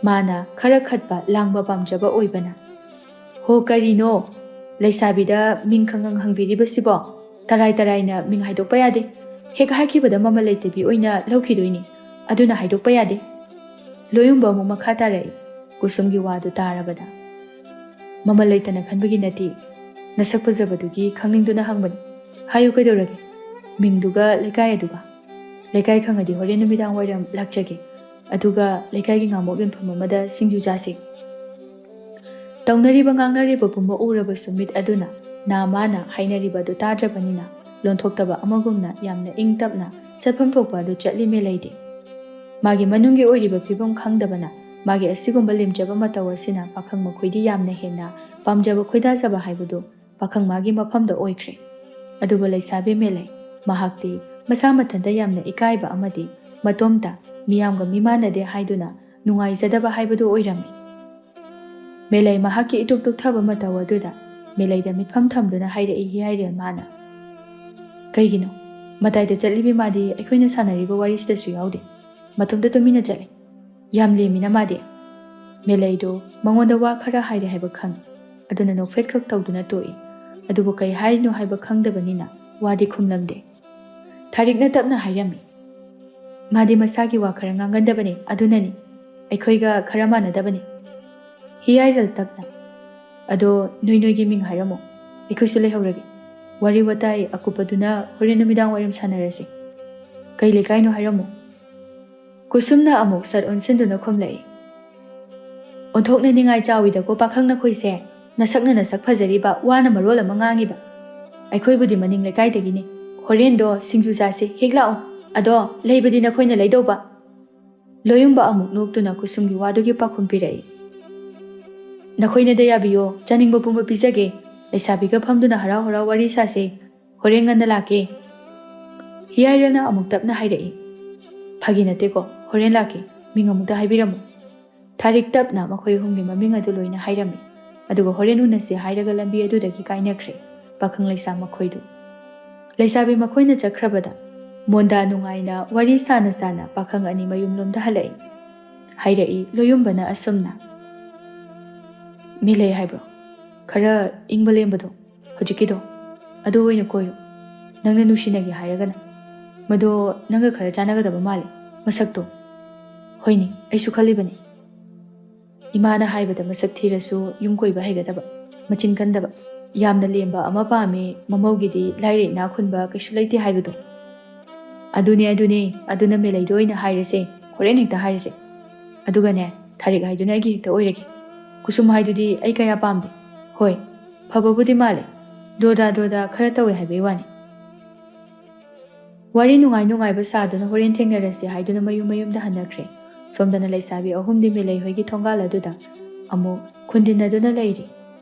ꯃꯥꯅ ꯈꯔ ꯈꯠꯄ ꯂꯥꯡꯕ ꯄꯥꯝꯖꯕ ꯑꯣꯏꯕꯅ꯫ "ꯍꯣ, ꯀꯔꯤꯅꯣ? ꯂꯩꯁꯥꯕꯤꯗ ꯃꯤꯡ ꯈꯪꯍꯪ ꯍꯪꯕꯤꯔꯤꯕꯁꯤꯕꯣ? ꯇꯔꯥꯏ ꯇꯔꯥꯏꯅ ꯃꯤꯡ ꯍꯥꯏꯗꯣꯛꯄ ꯌꯥꯗꯦ꯫ ꯍꯦꯛ ꯍꯥꯏꯈꯤꯕꯗ ꯃꯃꯜ ꯂꯩꯇꯕꯤ ꯑꯣꯏꯅ ꯂꯧꯈꯤꯗꯣꯏꯅꯤ꯫ ꯑꯗꯨꯅ ꯍꯥꯏꯗꯣꯛꯄ ꯌꯥꯗꯦ꯫" ꯂꯣꯌꯨꯝꯕ ꯑꯃꯨꯛ ꯃꯈꯥ ꯇꯥꯔꯛꯏ꯫ ꯀꯨꯁꯨꯝꯒꯤ ꯋꯥꯗꯨ ꯇꯥꯔꯕꯗ, "ꯃꯃꯜ ꯂꯩꯇꯅ ꯈꯟꯕꯒꯤ ꯅꯠꯇꯦ꯫ ꯅꯁꯛ ꯐꯖꯕꯗꯨꯒꯤ ꯈꯪꯅꯤꯡꯗꯨꯅ ꯍꯪꯕꯅꯤ꯫ ꯍꯥꯏꯌꯨ ꯀꯩꯗꯧꯔꯒꯦ? ꯃꯤꯡꯗꯨꯒ ꯂꯩꯀꯥꯏ ꯑꯗꯨꯒ꯫ ꯂꯩꯀꯥꯏ ꯈꯪꯉꯗꯤ ꯍꯣꯔꯦꯟ ꯅꯨꯃꯤꯗꯥꯡ ꯋꯥꯏꯔꯝ ꯂꯥꯛꯆꯒꯦ꯫ ꯑꯗꯨꯒ ꯂꯩꯀꯥꯏꯒꯤ ꯉꯥꯃꯣꯛ ꯌꯣꯟꯐꯝ ꯑꯃꯗ ꯁꯤꯡꯖꯨ ꯆꯥꯁꯤ꯫" ꯇꯧꯅꯔꯤꯕ ꯉꯥꯡꯅꯔꯤꯕ ꯄꯨꯝꯕ ꯎꯔꯕꯁꯨ ꯃꯤꯠ ꯑꯗꯨꯅ ꯅꯥ ꯃꯥꯅ ꯍꯥꯏꯅꯔꯤꯕ ꯑꯗꯨ ꯇꯥꯗ꯭ꯔꯕꯅꯤꯅ ꯂꯣꯟꯊꯣꯛꯇꯕ ꯑꯃꯒꯨꯝꯅ ꯌꯥꯝꯅ ꯏꯪ ꯇꯞꯅ ꯆꯠꯐꯝ ꯊꯣꯛꯄ ꯑꯗꯨ ꯆꯠꯂꯤ ꯃꯦꯂꯩꯗꯤ꯫ ꯃꯥꯒꯤ ꯃꯅꯨꯡꯒꯤ ꯑꯣꯏꯔꯤꯕ ꯐꯤꯕꯝ ꯈꯪꯗꯕꯅ ꯃꯥꯒꯤ ꯑꯁꯤꯒꯨꯝꯕ ꯂꯦꯝꯖꯕ ꯃꯇꯧ ꯑꯁꯤꯅ ꯄꯥꯈꯪ ꯃꯈꯣꯏꯗꯤ ꯌꯥꯝꯅ ꯍꯦꯟꯅ ꯄꯥꯝꯖꯕ ꯈꯣꯏꯗꯥꯖꯕ ꯍꯥꯏꯕꯗꯨ ꯄꯥꯈꯪ ꯃꯥꯒꯤ ꯃꯐꯝꯗ ꯑꯣꯏꯈ꯭ꯔꯦ꯫ ꯑꯗꯨꯕꯨ ꯂꯩꯁꯥꯕꯤ ꯃꯦꯂꯩ, ꯃꯍꯥꯛꯇꯤ ꯃꯁꯥ ꯃꯊꯟꯇ ꯌꯥꯝꯅ ꯏꯀꯥꯏꯕ ꯑꯃꯗꯤ ꯃꯇꯣꯝꯇ, ꯃꯤꯌꯥꯝꯒ ꯃꯤꯃꯥꯟꯅꯗꯦ ꯍꯥꯏꯗꯨꯅ ꯅꯨꯡꯉꯥꯏꯖꯗꯕ ꯍꯥꯏꯕꯗꯨ ꯑꯣꯏꯔꯝꯃꯤ꯫ ꯃꯦꯂꯩ ꯃꯍꯥꯛꯀꯤ ꯏꯇꯨꯛ ꯇꯨꯛꯊꯕ ꯃꯇꯧ ꯑꯗꯨꯗ ꯃꯦꯂꯩꯗ ꯃꯤꯠꯐꯝ ꯊꯝꯗꯨꯅ ꯍꯥꯏꯔꯛꯏ ꯍꯤꯌꯥꯏꯔꯦꯜ ꯃꯥꯅ, "ꯀꯩꯒꯤꯅꯣ? ꯃꯇꯥꯏꯗ ꯆꯠꯂꯤꯕꯤ ꯃꯥꯗꯤ ꯑꯩꯈꯣꯏꯅ ꯁꯥꯟꯅꯔꯤꯕ ꯋꯥꯔꯤꯁꯤꯗꯁꯨ ꯌꯥꯎꯗꯦ꯫ ꯃꯇꯣꯝꯇ ꯇꯨꯃꯤꯟꯅ ꯆꯠꯂꯤ꯫ ꯌꯥꯝ ꯂꯦꯝꯃꯤꯅ ꯃꯥꯗꯤ꯫" ꯃꯦꯂꯩꯗꯣ ꯃꯉꯣꯟꯗ ꯋꯥ ꯈꯔ ꯍꯥꯏꯔꯦ ꯍꯥꯏꯕ ꯈꯪꯉꯤ꯫ ꯑꯗꯨꯅ ꯅꯣꯛꯐꯦꯠ ꯈꯛ ꯇꯧꯗꯨꯅ ꯇꯣꯛꯏ꯫ ꯑꯗꯨꯕꯨ ꯀꯩ ꯍꯥꯏꯔꯤꯅꯣ ꯍꯥꯏꯕ ꯈꯪꯗꯕꯅꯤꯅ ꯋꯥꯗꯤ ꯈꯨꯝꯂꯝꯗꯦ꯫ ꯊꯥꯔꯤꯛꯅ ꯇꯞꯅ ꯍꯥꯏꯔꯝꯃꯤ, "ꯃꯥꯗꯤ ꯃꯁꯥꯒꯤ ꯋꯥ ꯈꯔ ꯉꯥꯡꯒꯟꯗꯕꯅꯤ, ꯑꯗꯨꯅꯅꯤ꯫ ꯑꯩꯈꯣꯏꯒ ꯈꯔ ꯃꯥꯟꯅꯗꯕꯅꯤ꯫" ꯍꯤꯌꯥꯏꯔꯦꯜ ꯇꯞꯅ, "ꯑꯗꯣ ꯅꯣꯏ ꯅꯣꯏꯒꯤ ꯃꯤꯡ ꯍꯥꯏꯔꯝꯃꯣ, ꯑꯩꯈꯣꯏꯁꯨ ꯂꯩꯍꯧꯔꯒꯦ꯫ ꯋꯥꯔꯤ ꯋꯥꯇꯥꯏ ꯑꯀꯨꯞꯄꯗꯨꯅ ꯍꯣꯔꯦꯟ ꯅꯨꯃꯤꯗꯥꯡ ꯋꯥꯏꯔꯝ ꯁꯥꯟꯅꯔꯁꯤ꯫ ꯀꯩ ꯂꯩꯀꯥꯏꯅꯣ ꯍꯥꯏꯔꯝꯃꯣ꯫" ꯀꯨꯁꯨꯝꯅ ꯑꯃꯨꯛ ꯁꯠ ꯑꯣꯟꯁꯤꯟꯗꯨꯅ ꯈꯨꯝꯂꯛꯏ, "ꯑꯣꯟꯊꯣꯛꯅ ꯅꯤꯡꯉꯥꯏ ꯆꯥꯎꯏꯗꯀꯣ ꯄꯥꯈꯪ ꯅꯈꯣꯏꯁꯦ꯫ ꯅꯁꯛꯅ ꯅꯁꯛ ꯐꯖꯔꯤꯕ, ꯋꯥꯅ ꯃꯔꯣꯜ ꯑꯃ ꯉꯥꯡꯉꯤꯕ꯫ ꯑꯩꯈꯣꯏꯕꯨꯗꯤ ꯃꯅꯤꯡ ꯂꯩꯀꯥꯏꯗꯒꯤꯅꯤ꯫ ꯍꯣꯔꯦꯟꯗꯣ ꯁꯤꯡꯖꯨ ꯆꯥꯁꯤ, ꯍꯦꯛ ꯂꯥꯛꯑꯣ꯫ ꯑꯗꯣ ꯂꯩꯕꯗꯤ ꯅꯈꯣꯏꯅ ꯂꯩꯗꯧꯕ꯫" ꯂꯣꯌꯨꯝꯕ ꯑꯃꯨꯛ ꯅꯣꯛꯇꯨꯅ ꯀꯨꯁꯨꯝꯒꯤ ꯋꯥꯗꯨꯒꯤ ꯄꯥꯎꯈꯨꯝ ꯄꯤꯔꯛꯏ, "ꯅꯈꯣꯏꯅꯗ ꯌꯥꯕꯤꯌꯣ, ꯆꯥꯅꯤꯡꯕ ꯄꯨꯝꯕ ꯄꯤꯖꯒꯦ꯫ ꯂꯩꯁꯥꯕꯤꯒ ꯐꯝꯗꯨꯅ ꯍꯔꯥꯎ ꯍꯔꯥꯎ ꯋꯥꯔꯤ ꯁꯥꯁꯦ꯫ ꯍꯣꯔꯦꯟ ꯉꯟꯅ ꯂꯥꯛꯀꯦ꯫" ꯍꯤꯌꯥꯏꯔꯦꯜꯅ ꯑꯃꯨꯛ ꯇꯞꯅ ꯍꯥꯏꯔꯛꯏ, "ꯐꯥꯒꯤ ꯅꯠꯇꯦꯀꯣ, ꯍꯣꯔꯦꯟ ꯂꯥꯛꯀꯦ꯫ ꯃꯤꯡ ꯑꯃꯨꯛꯇ ꯍꯥꯏꯕꯤꯔꯝꯃꯨ꯫" ꯊꯥꯔꯤꯛ ꯇꯞꯅ ꯃꯈꯣꯏ ꯑꯍꯨꯝꯒꯤ ꯃꯃꯤꯡ ꯑꯗꯨ ꯂꯣꯏꯅ ꯍꯥꯏꯔꯝꯃꯤ꯫ ꯑꯗꯨꯒ "ꯍꯣꯔꯦꯟ ꯎꯅꯁꯤ" ꯍꯥꯏꯔꯒ ꯂꯝꯕꯤ ꯑꯗꯨꯗꯒꯤ ꯀꯥꯏꯅꯈ꯭ꯔꯦ ꯄꯥꯈꯪ ꯂꯩꯁꯥ ꯃꯈꯣꯏꯗꯨ꯫ ꯂꯩꯁꯥꯕꯤ ꯃꯈꯣꯏꯅ ꯆꯠꯈ꯭ꯔꯕꯗ ꯃꯣꯟꯗꯥ ꯅꯨꯡꯉꯥꯏꯅ ꯋꯥꯔꯤ ꯁꯥꯅ ꯁꯥꯅ ꯄꯥꯈꯪ ꯑꯅꯤ ꯃꯌꯨꯝꯂꯣꯝꯗ ꯍꯜꯂꯛꯏ꯫ ꯍꯥꯏꯔꯛꯏ ꯂꯣꯌꯨꯝꯕꯅ ꯑꯁꯨꯝꯅ, "ꯃꯦꯂꯩ ꯍꯥꯏꯕ꯭ꯔꯣ? ꯈꯔ ꯏꯪꯕ ꯂꯦꯝꯕꯗꯣ, ꯍꯧꯖꯤꯛꯀꯤꯗꯣ, ꯑꯗꯨ ꯑꯣꯏꯅ ꯀꯣꯏꯔꯣ꯫ ꯅꯪꯅ ꯅꯨꯡꯁꯤꯅꯒꯦ ꯍꯥꯏꯔꯒꯅ꯫ ꯃꯗꯣ ꯅꯪꯒ ꯈꯔ ꯆꯥꯟꯅꯒꯗꯕ ꯃꯥꯜꯂꯦ, ꯃꯁꯛꯇꯣ꯫" "ꯍꯣꯏꯅꯦ, ꯑꯩꯁꯨ ꯈꯜꯂꯤꯕꯅꯤ꯫ ꯏꯃꯥꯅ ꯍꯥꯏꯕꯗ ꯃꯁꯛ ꯊꯤꯔꯁꯨ ꯌꯨꯝ ꯀꯣꯏꯕ ꯍꯩꯒꯗꯕ, ꯃꯆꯤꯟ ꯀꯟꯗꯕ, ꯌꯥꯝꯅ ꯂꯦꯝꯕ ꯑꯃ ꯄꯥꯝꯃꯦ, ꯃꯃꯧꯒꯤꯗꯤ ꯂꯥꯏꯔ ꯏꯅꯥꯛ ꯈꯨꯟꯕ ꯀꯩꯁꯨ ꯂꯩꯇꯦ ꯍꯥꯏꯕꯗꯣ꯫" "ꯑꯗꯨꯅꯦ, ꯑꯗꯨꯅꯦ, ꯑꯗꯨꯅ ꯃꯦꯂꯩꯗ ꯑꯣꯏꯅ ꯍꯥꯏꯔꯁꯦ, ꯍꯣꯔꯦꯟ ꯍꯦꯛꯇ ꯍꯥꯏꯔꯁꯦ꯫ ꯑꯗꯨꯒꯅꯦ, ꯊꯥꯔꯤꯛ ꯍꯥꯏꯗꯨꯅ ꯑꯩꯒꯤ ꯍꯦꯛꯇ ꯑꯣꯏꯔꯒꯦ꯫ ꯀꯨꯁꯨꯝ ꯍꯥꯏꯗꯨꯗꯤ ꯑꯩ ꯀꯌꯥ ꯄꯥꯝꯗꯦ꯫ ꯍꯣꯏ, ꯐꯕꯕꯨꯗꯤ ꯃꯥꯜꯂꯦ, ꯗ꯭ꯔꯣꯗꯥ ꯗ꯭ꯔꯣꯗꯥ ꯈꯔ ꯇꯧꯋꯦ ꯍꯥꯏꯕꯒꯤ ꯋꯥꯅꯤ꯫" ꯋꯥꯔꯤ ꯅꯨꯡꯉꯥꯏ ꯅꯨꯡꯉꯥꯏꯕ ꯁꯥꯗꯨꯅ ꯍꯣꯔꯦꯟ ꯊꯦꯡꯅꯔꯁꯤ ꯍꯥꯏꯗꯨꯅ ꯃꯌꯨꯝ ꯃꯌꯨꯝꯗ ꯍꯟꯅꯈ꯭ꯔꯦ꯫ ꯁꯣꯝꯗꯅ ꯂꯩꯁꯥꯕꯤ ꯑꯍꯨꯝꯗꯤ ꯃꯦꯂꯩ ꯍꯣꯏꯒꯤ ꯊꯣꯡꯒꯥꯜ ꯑꯗꯨꯗ ꯑꯃꯨꯛ ꯈꯨꯟꯗꯤꯟꯅꯗꯨꯅ ꯂꯩꯔꯤ꯫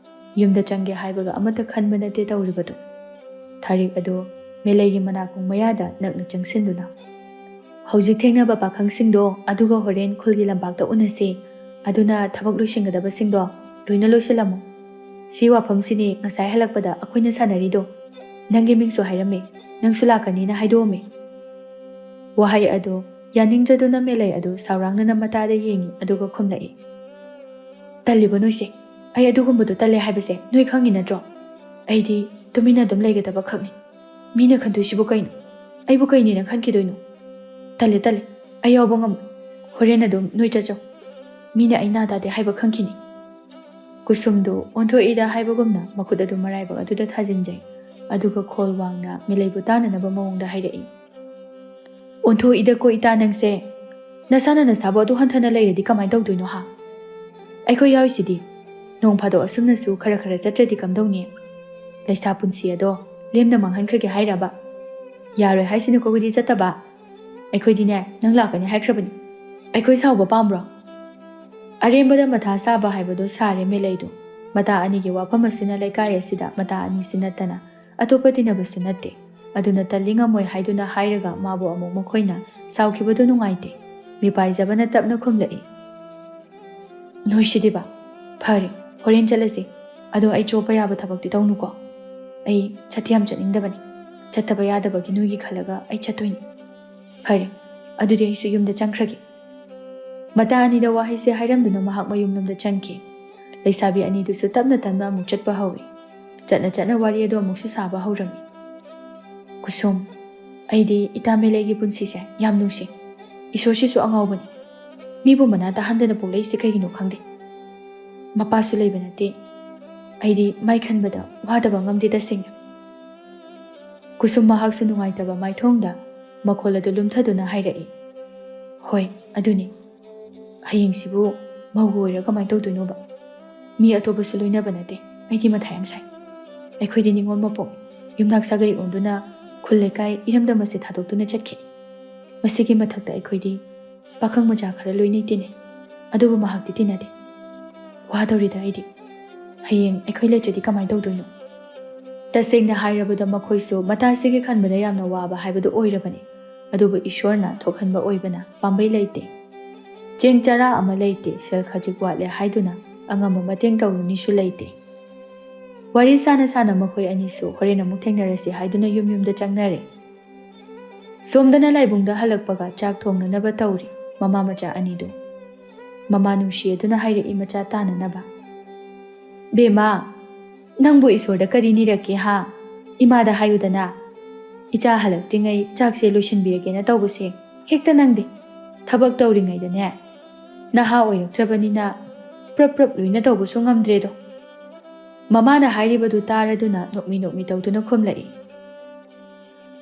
ꯌꯨꯝꯗ ꯆꯪꯒꯦ ꯍꯥꯏꯕꯒ ꯑꯃꯠꯇ ꯈꯟꯕ ꯅꯠꯇꯦ ꯇꯧꯔꯤꯕꯗꯨ꯫ ꯊꯥꯔꯤꯛ ꯑꯗꯨ ꯃꯦꯂꯩꯒꯤ ꯃꯅꯥꯀꯣꯡ ꯃꯌꯥꯗ ꯅꯛꯅ ꯆꯪꯁꯤꯟꯗꯨꯅ, "ꯍꯧꯖꯤꯛ ꯊꯦꯡꯅꯕ ꯄꯥꯈꯪꯁꯤꯡꯗꯣ, ꯑꯗꯨꯒ ꯍꯣꯔꯦꯟ ꯈꯨꯜꯒꯤ ꯂꯝꯄꯥꯛꯇ ꯎꯅꯁꯤ꯫ ꯑꯗꯨꯅ ꯊꯕꯛ ꯂꯣꯏꯁꯤꯟꯒꯗꯕꯁꯤꯡꯗꯣ ꯂꯣꯏꯅ ꯂꯣꯏꯁꯤꯜꯂꯝꯃꯨ꯫ ꯁꯤ ꯋꯥꯐꯝꯁꯤꯅꯤ ꯉꯁꯥꯏ ꯍꯜꯂꯛꯄꯗ ꯑꯩꯈꯣꯏꯅ ꯁꯥꯟꯅꯔꯤꯗꯣ꯫ ꯅꯪꯒꯤ ꯃꯤꯡꯁꯨ ꯍꯥꯏꯔꯝꯃꯤ, ꯅꯪꯁꯨ ꯂꯥꯛꯀꯅꯤꯅ ꯍꯥꯏꯗꯣꯛꯑꯝꯃꯤ꯫" ꯋꯥꯍꯩ ꯑꯗꯨ ꯌꯥꯅꯤꯡꯗ꯭ꯔꯗꯨꯅ ꯃꯦꯂꯩ ꯑꯗꯨ ꯁꯥꯎꯔꯥꯡꯅꯅ ꯃꯇꯥꯗ ꯌꯦꯡꯉꯤ, ꯑꯗꯨꯒ ꯈꯨꯝꯂꯛꯏ, "ꯇꯜꯂꯤꯕ ꯅꯣꯏꯁꯦ꯫ ꯑꯩ ꯑꯗꯨꯒꯨꯝꯕꯗꯣ ꯇꯜꯂꯦ ꯍꯥꯏꯕꯁꯦ ꯅꯣꯏ ꯈꯪꯉꯤ ꯅꯠꯇ꯭ꯔꯣ? ꯑꯩꯗꯤ ꯇꯨꯃꯤꯟꯅ ꯑꯗꯨꯝ ꯂꯩꯒꯗꯕ ꯈꯛꯅꯤ꯫ ꯃꯤꯅ ꯈꯟꯗꯣꯏꯁꯤꯕꯨ ꯀꯩꯅꯣ? ꯑꯩꯕꯨ ꯀꯩꯅꯦꯅ ꯈꯟꯈꯤꯗꯣꯏꯅꯣ? ꯇꯜꯂꯦ, ꯇꯜꯂꯦ꯫ ꯑꯩ ꯌꯥꯎꯕ ꯉꯝꯃꯣꯏ꯫ ꯍꯣꯔꯦꯟ ꯑꯗꯨꯝ ꯅꯣꯏ ꯆꯠꯆꯧ꯫ ꯃꯤꯅ ꯑꯩ ꯅꯥ ꯇꯥꯗꯦ ꯍꯥꯏꯕ ꯈꯪꯈꯤꯅꯤ꯫" ꯀꯨꯁꯨꯝꯗꯨ ꯑꯣꯟꯊꯣꯛꯏꯗ ꯍꯥꯏꯕꯒꯨꯝꯅ ꯃꯈꯨꯠ ꯑꯗꯨ ꯃꯔꯥꯏꯕꯛ ꯑꯗꯨꯗ ꯊꯥꯖꯤꯟꯖꯩ꯫ ꯑꯗꯨꯒ ꯈꯣꯜ ꯋꯥꯡꯅ ꯃꯦꯂꯩꯕꯨ ꯇꯥꯅꯅꯕ ꯃꯑꯣꯡꯗ ꯍꯥꯏꯔꯛꯏ, "ꯑꯣꯟꯊꯣꯛꯏꯗꯀꯣ ꯏꯇꯥ ꯅꯪꯁꯦ꯫ ꯅꯁꯥꯅ ꯅꯁꯥꯕꯨ ꯑꯗꯨ ꯍꯟꯊꯅ ꯂꯩꯔꯗꯤ ꯀꯃꯥꯏꯅ ꯇꯧꯗꯣꯏꯅꯣ ꯍꯥ? ꯑꯩꯈꯣꯏ ꯌꯥꯎꯔꯤꯁꯤꯗꯤ꯫ ꯅꯣꯡ ꯐꯥꯗꯣꯛ ꯑꯁꯨꯝꯅꯁꯨ ꯈꯔ ꯈꯔ ꯆꯠꯇ꯭ꯔꯗꯤ ꯀꯝꯗꯧꯅꯤ? ꯂꯩꯁꯥ ꯄꯨꯟꯁꯤ ꯑꯗꯣ ꯂꯦꯝꯅ ꯃꯥꯡꯍꯟꯈ꯭ꯔꯒꯦ ꯍꯥꯏꯔꯕ? ꯌꯥꯔꯣꯏ ꯍꯥꯏꯁꯤꯅꯀꯣ ꯑꯩꯈꯣꯏꯗꯤ ꯆꯠꯇꯕ꯫ ꯑꯩꯈꯣꯏꯗꯤꯅꯦ, ꯅꯪ ꯂꯥꯛꯀꯅꯤ ꯍꯥꯏꯈ꯭ꯔꯕꯅꯤ꯫ ꯑꯩꯈꯣꯏ ꯁꯥꯎꯕ ꯄꯥꯝꯕ꯭ꯔꯣ?" ꯑꯔꯦꯝꯕꯗ ꯃꯊꯥ ꯁꯥꯕ ꯍꯥꯏꯕꯗꯣ ꯁꯥꯔꯦ ꯃꯦꯂꯩꯗꯨ꯫ ꯃꯇꯥ ꯑꯅꯤꯒꯤ ꯋꯥꯐꯝ ꯑꯁꯤꯅ ꯂꯩꯀꯥꯏ ꯑꯁꯤꯗ ꯃꯇꯥ ꯑꯅꯤꯁꯤ ꯅꯠꯇꯅ ꯑꯇꯣꯞꯄ ꯇꯤꯟꯅꯕꯁꯨ ꯅꯠꯇꯦ꯫ ꯑꯗꯨꯅ ꯇꯜꯂꯤ ꯉꯝꯃꯣꯏ ꯍꯥꯏꯗꯨꯅ ꯍꯥꯏꯔꯒ ꯃꯥꯕꯨ ꯑꯃꯨꯛ ꯃꯈꯣꯏꯅ ꯁꯥꯎꯈꯤꯕꯗꯨ ꯅꯨꯡꯉꯥꯏꯇꯦ꯫ ꯃꯤꯄꯥꯏꯖꯕꯅ ꯇꯞꯅ ꯈꯨꯝꯂꯛꯏ, "ꯅꯣꯏꯁꯤꯗꯤꯕ꯫ ꯐꯔꯦ, ꯍꯣꯔꯦꯟ ꯆꯠꯂꯁꯤ꯫ ꯑꯗꯣ ꯑꯩ ꯆꯣꯞꯄ ꯌꯥꯕ ꯊꯕꯛꯇꯤ ꯇꯧꯅꯨꯀꯣ꯫ ꯑꯩ ꯆꯠꯇꯤ ꯌꯥꯝ ꯆꯠꯅꯤꯡꯗꯕꯅꯤ꯫ ꯆꯠꯇꯕ ꯌꯥꯗꯕꯒꯤ ꯅꯣꯏꯒꯤ ꯈꯜꯂꯒ ꯑꯩ ꯆꯠꯇꯣꯏꯅꯤ꯫ ꯐꯔꯦ, ꯑꯗꯨꯗꯤ ꯑꯩꯁꯨ ꯌꯨꯝꯗ ꯆꯪꯈ꯭ꯔꯒꯦ꯫" ꯃꯇꯥ ꯑꯅꯤꯗ ꯋꯥꯍꯩꯁꯦ ꯍꯥꯏꯔꯝꯗꯨꯅ ꯃꯍꯥꯛ ꯃꯌꯨꯝꯂꯣꯝꯗ ꯆꯪꯈꯤ꯫ ꯂꯩꯁꯥꯕꯤ ꯑꯅꯤꯗꯨꯁꯨ ꯇꯞꯅ ꯇꯞꯅ ꯑꯃꯨꯛ ꯆꯠꯄ ꯍꯧꯏ꯫ ꯆꯠꯅ ꯆꯠꯅ ꯋꯥꯔꯤ ꯑꯗꯨ ꯑꯃꯨꯛꯁꯨ ꯁꯥꯕ ꯍꯧꯔꯝꯃꯤ꯫ "ꯀꯨꯁꯨꯝ, ꯑꯩꯗꯤ ꯏꯇꯥ ꯃꯦꯂꯩꯒꯤ ꯄꯨꯟꯁꯤꯁꯦ ꯌꯥꯝ ꯅꯨꯡꯁꯤ꯫ ꯏꯁꯣꯔꯁꯤꯁꯨ ꯑꯉꯥꯎꯕꯅꯤ꯫ ꯃꯤꯕꯨ ꯃꯅꯥ ꯇꯥꯍꯟꯗꯅ ꯄꯣꯛꯂꯛꯏꯁꯦ ꯀꯩꯒꯤꯅꯣ ꯈꯪꯗꯦ꯫ ꯃꯄꯥꯁꯨ ꯂꯩꯕ ꯅꯠꯇꯦ꯫ ꯑꯩꯗꯤ ꯃꯥꯏ ꯈꯟꯕꯗ ꯋꯥꯗꯕ ꯉꯝꯗꯦ ꯇꯁꯦꯡꯅ꯫" ꯀꯨꯁꯨꯝ ꯃꯍꯥꯛꯁꯨ ꯅꯨꯡꯉꯥꯏꯇꯕ ꯃꯥꯏꯊꯣꯡꯗ ꯃꯈꯣꯜ ꯑꯗꯨ ꯂꯨꯝꯊꯗꯨꯅ ꯍꯥꯏꯔꯛꯏ, "ꯍꯣꯏ, ꯑꯗꯨꯅꯤ꯫ ꯍꯌꯦꯡꯁꯤꯕꯨ ꯃꯧꯒ ꯑꯣꯏꯔ ꯀꯃꯥꯏꯅ ꯇꯧꯗꯣꯏꯅꯣꯕ? ꯃꯤ ꯑꯇꯣꯞꯄꯁꯨ ꯂꯣꯏꯅꯕ ꯅꯠꯇꯦ꯫ ꯑꯩꯗꯤ ꯃꯊꯥ ꯌꯥꯝ ꯁꯥꯏ꯫ ꯑꯩꯈꯣꯏꯗꯤ ꯅꯤꯉꯣꯜ ꯃꯄꯣꯛ, ꯌꯨꯝꯅꯥꯛ ꯁꯥꯒꯩ ꯑꯣꯟꯗꯨꯅ ꯈꯨꯜ ꯂꯩꯀꯥꯏ ꯏꯔꯝꯗꯝ ꯑꯁꯤ ꯊꯥꯗꯣꯛꯇꯨꯅ ꯆꯠꯈꯤ꯫ ꯃꯁꯤꯒꯤ ꯃꯊꯛꯇ ꯑꯩꯈꯣꯏꯗꯤ ꯄꯥꯈꯪ ꯃꯆꯥ ꯈꯔ ꯂꯣꯏꯅꯩ ꯇꯤꯟꯅꯩ꯫ ꯑꯗꯨꯕꯨ ꯃꯍꯥꯛꯇꯤ ꯇꯤꯟꯅꯗꯦ꯫ ꯋꯥꯗꯧꯔꯤꯗ ꯑꯩꯗꯤ꯫ ꯍꯌꯦꯡ ꯑꯩꯈꯣꯏ ꯂꯩꯇ꯭ꯔꯗꯤ ꯀꯃꯥꯏꯅ ꯇꯧꯗꯣꯏꯅꯣ? ꯇꯁꯦꯡꯅ ꯍꯥꯏꯔꯕꯗ ꯃꯈꯣꯏꯁꯨ ꯃꯇꯥꯁꯤꯒꯤ ꯈꯟꯕꯗ ꯌꯥꯝꯅ ꯋꯥꯕ ꯍꯥꯏꯕꯗꯨ ꯑꯣꯏꯔꯕꯅꯤ꯫ ꯑꯗꯨꯕꯨ ꯏꯁꯣꯔꯅ ꯊꯣꯛꯍꯟꯕ ꯑꯣꯏꯕꯅ ꯄꯥꯝꯕꯩ ꯂꯩꯇꯦ꯫ ꯆꯦꯡ ꯆꯔꯥ ꯑꯃ ꯂꯩꯇꯦ, ꯁꯦꯜ ꯈꯖꯤꯛ ꯋꯥꯠꯂꯦ ꯍꯥꯏꯗꯨꯅ ꯑꯉꯝꯕ ꯃꯇꯦꯡ ꯇꯧꯔꯨꯅꯤꯁꯨ ꯂꯩꯇꯦ꯫ ꯋꯥꯔꯤ ꯁꯥꯅ ꯁꯥꯅ ꯃꯈꯣꯏ ꯑꯅꯤꯁꯨ ꯍꯣꯔꯦꯟ ꯑꯃꯨꯛ ꯊꯦꯡꯅꯔꯁꯤ ꯍꯥꯏꯗꯨꯅ ꯌꯨꯝ ꯌꯨꯝꯗ ꯆꯪꯅꯔꯦ꯫ ꯁꯣꯝꯗꯅ ꯂꯥꯏꯕꯨꯡꯗ ꯍꯜꯂꯛꯄꯒ ꯆꯥꯛ ꯊꯣꯡꯅꯅꯕ ꯇꯧꯔꯤ ꯃꯃꯥ ꯃꯆꯥ ꯑꯅꯤꯗꯨ꯫ ꯃꯃꯥ ꯅꯨꯡꯁꯤ ꯑꯗꯨꯅ ꯍꯥꯏꯔꯛꯏ ꯃꯆꯥ ꯇꯥꯅꯅꯕ꯫ "ꯕꯦꯝꯃ, ꯅꯪꯕꯨ ꯏꯁꯣꯔꯗ ꯀꯔꯤ ꯅꯤꯔꯛꯀꯦ ꯍꯥ? ꯏꯃꯥꯗ ꯍꯥꯏꯌꯨꯗꯅ꯫ ꯏꯆꯥ ꯍꯜꯂꯛꯇ꯭ꯔꯤꯉꯩ ꯆꯥꯛꯁꯦ ꯂꯣꯏꯁꯤꯟꯕꯤꯔꯒꯦꯅ ꯇꯧꯕꯁꯦ ꯍꯦꯛꯇ ꯅꯪꯗꯦ꯫ ꯊꯕꯛ ꯇꯧꯔꯤꯉꯩꯗꯅꯦ, ꯅꯍꯥ ꯑꯣꯏꯔꯛꯇ꯭ꯔꯕꯅꯤꯅ ꯄ꯭ꯔꯞ ꯄ꯭ꯔꯞ ꯂꯣꯏꯅ ꯇꯧꯕꯁꯨ ꯉꯝꯗ꯭ꯔꯦꯗꯣ꯫" ꯃꯃꯥꯅ ꯍꯥꯏꯔꯤꯕꯗꯨ ꯇꯥꯔꯗꯨꯅ ꯅꯣꯛꯃꯤ ꯅꯣꯛꯃꯤ ꯇꯧꯗꯨꯅ ꯈꯨꯝꯂꯛꯏ꯫